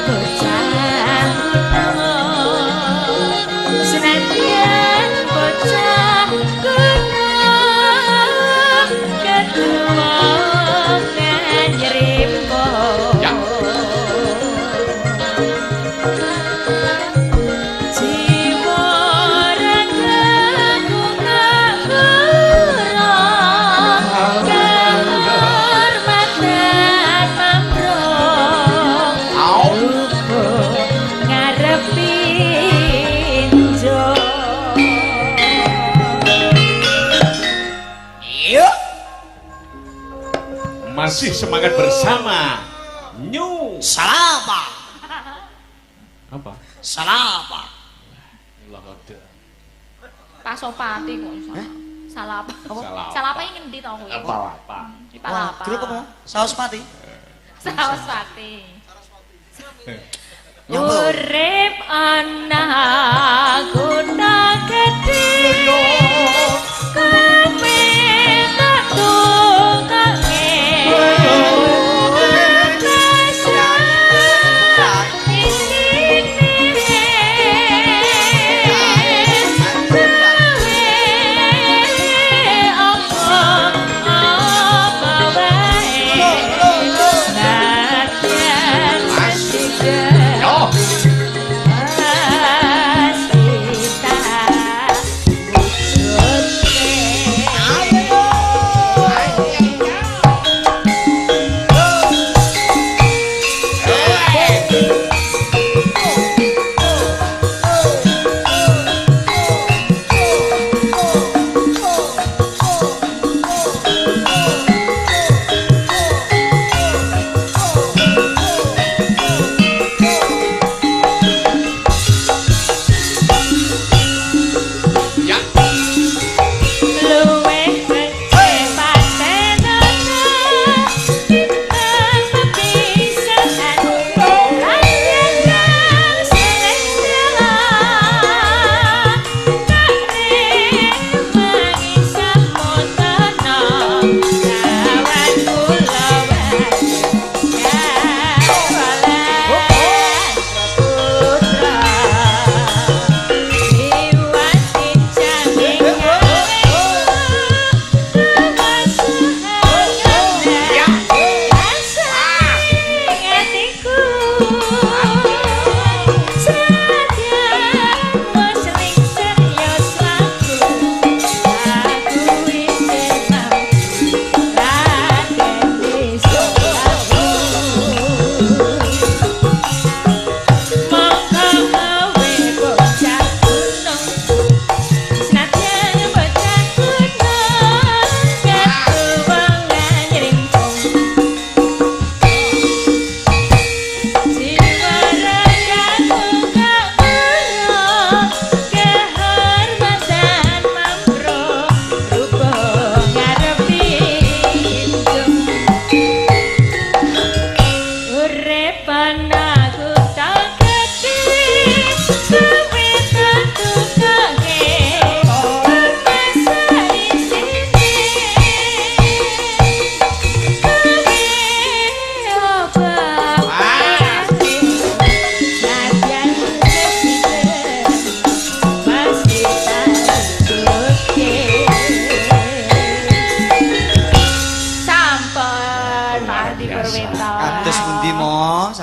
bocah kuno senadyan bocah kuno ketuwa nganyrimbo. Ya. Jiwa ragaku ngapura kahormatan mamro Au. rupa ngarepi njo. Iya. Masih semangat bersama New Salapa. apa? Salapa. Pasopati kok iso. Salah apa? Salah Salah apa iki ngendi to kuwi? Apa-apa. Iki palapa. Grup apa? Saus pati. Saraswati. Nyapa? Urip ana kutha gedhe. Kowe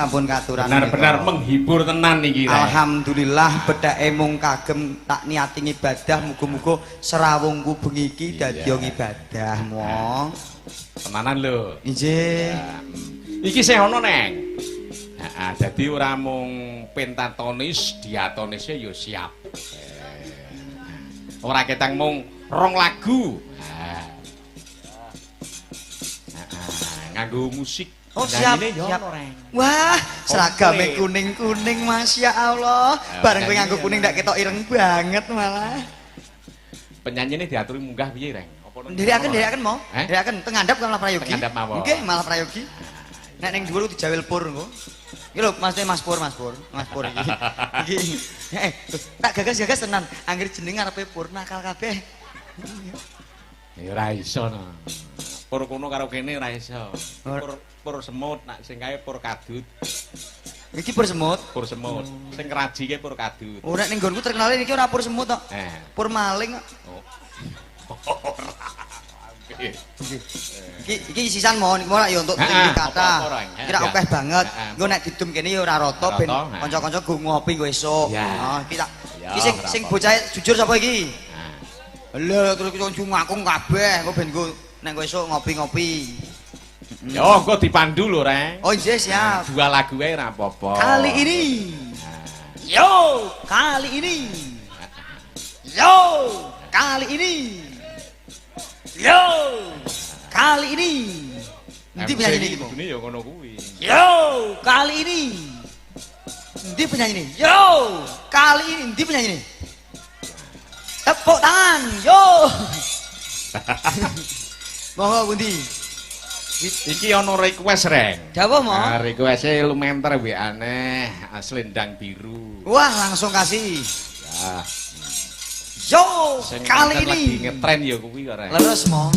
sampun katuran. Benar-benar menghibur tenan iki, Reng. Alhamdulillah bedake mung kagem tak niati ngibadah, muga-muga serawungku bengi iki dadi ngibadah mo. Tenanan lho. Injih. Iki sing ana, Neng. Heeh, dadi ora mung pentatonis, diatonise ya siap. Ora ketang mung rong lagu. Heeh. Nganggo musik. Oh, siap, Nyanyiine ya siap. ono, Reng. Wah, seragame Komplit. kuning-kuning, Masya Allah. Bareng kowe nganggo kuning ndak ketok ireng banget malah. Penyanyine diaturi munggah piye, Reng? Apa nang- Nderekaken, nderekaken mo. Eh? Nderekaken teng ngandhap kan malah prayogi. Teng ngandhap mawon. Nggih, malah prayogi. Nek ning dhuwur dijawil pur engko. Iki lho Mas Mas Pur, Mas Pur, Mas Pur iki. Iki. Tak gagas-gagas tenan. Angger jeneng ngarepe Pur nakal kabeh. Ya ora iso no. Pur kono karo kene ora iso. Ora. Pur pur semut nak sing kae pur kadut, Iki pur semut. pur semut. Sing raji ke pur kadut. Ora ning nggonku terkenale iki ora pur semut tok. Pur maling kok. Oh. Ora. Iki iki sisan mohon iki ora ya untuk tinggi kata. Kira akeh banget. Engko nek didum kene ya ora rata ben kanca-kanca go ngopi engko esuk. Oh, iki tak. Iki sing sing bocah jujur sapa iki? Lha terus iki ngaku kabeh engko ben go nek engko esuk ngopi-ngopi. Yo engko dipandu lho, Reng. Oh iya siap. Dua lagu ae ora apa-apa. Kali ini. Yo, kali ini. Yo, kali ini. Yo, kali ini. Endi penyanyi iki? Kudune ya ngono kuwi. Yo, kali ini. Endi penyanyi ini? Yo, kali ini. Endi penyanyi ini? Tepuk tangan. Yo. Monggo pundi? Iki ana request, Reng. Dawuh, Mo. Nah, request-e lumantar WA-ne Selendang Biru. Wah, langsung kasih. Ya. Yo, Sing kali lagi ini. ngetren ya kuwi kok, Reng. Leres, Mo.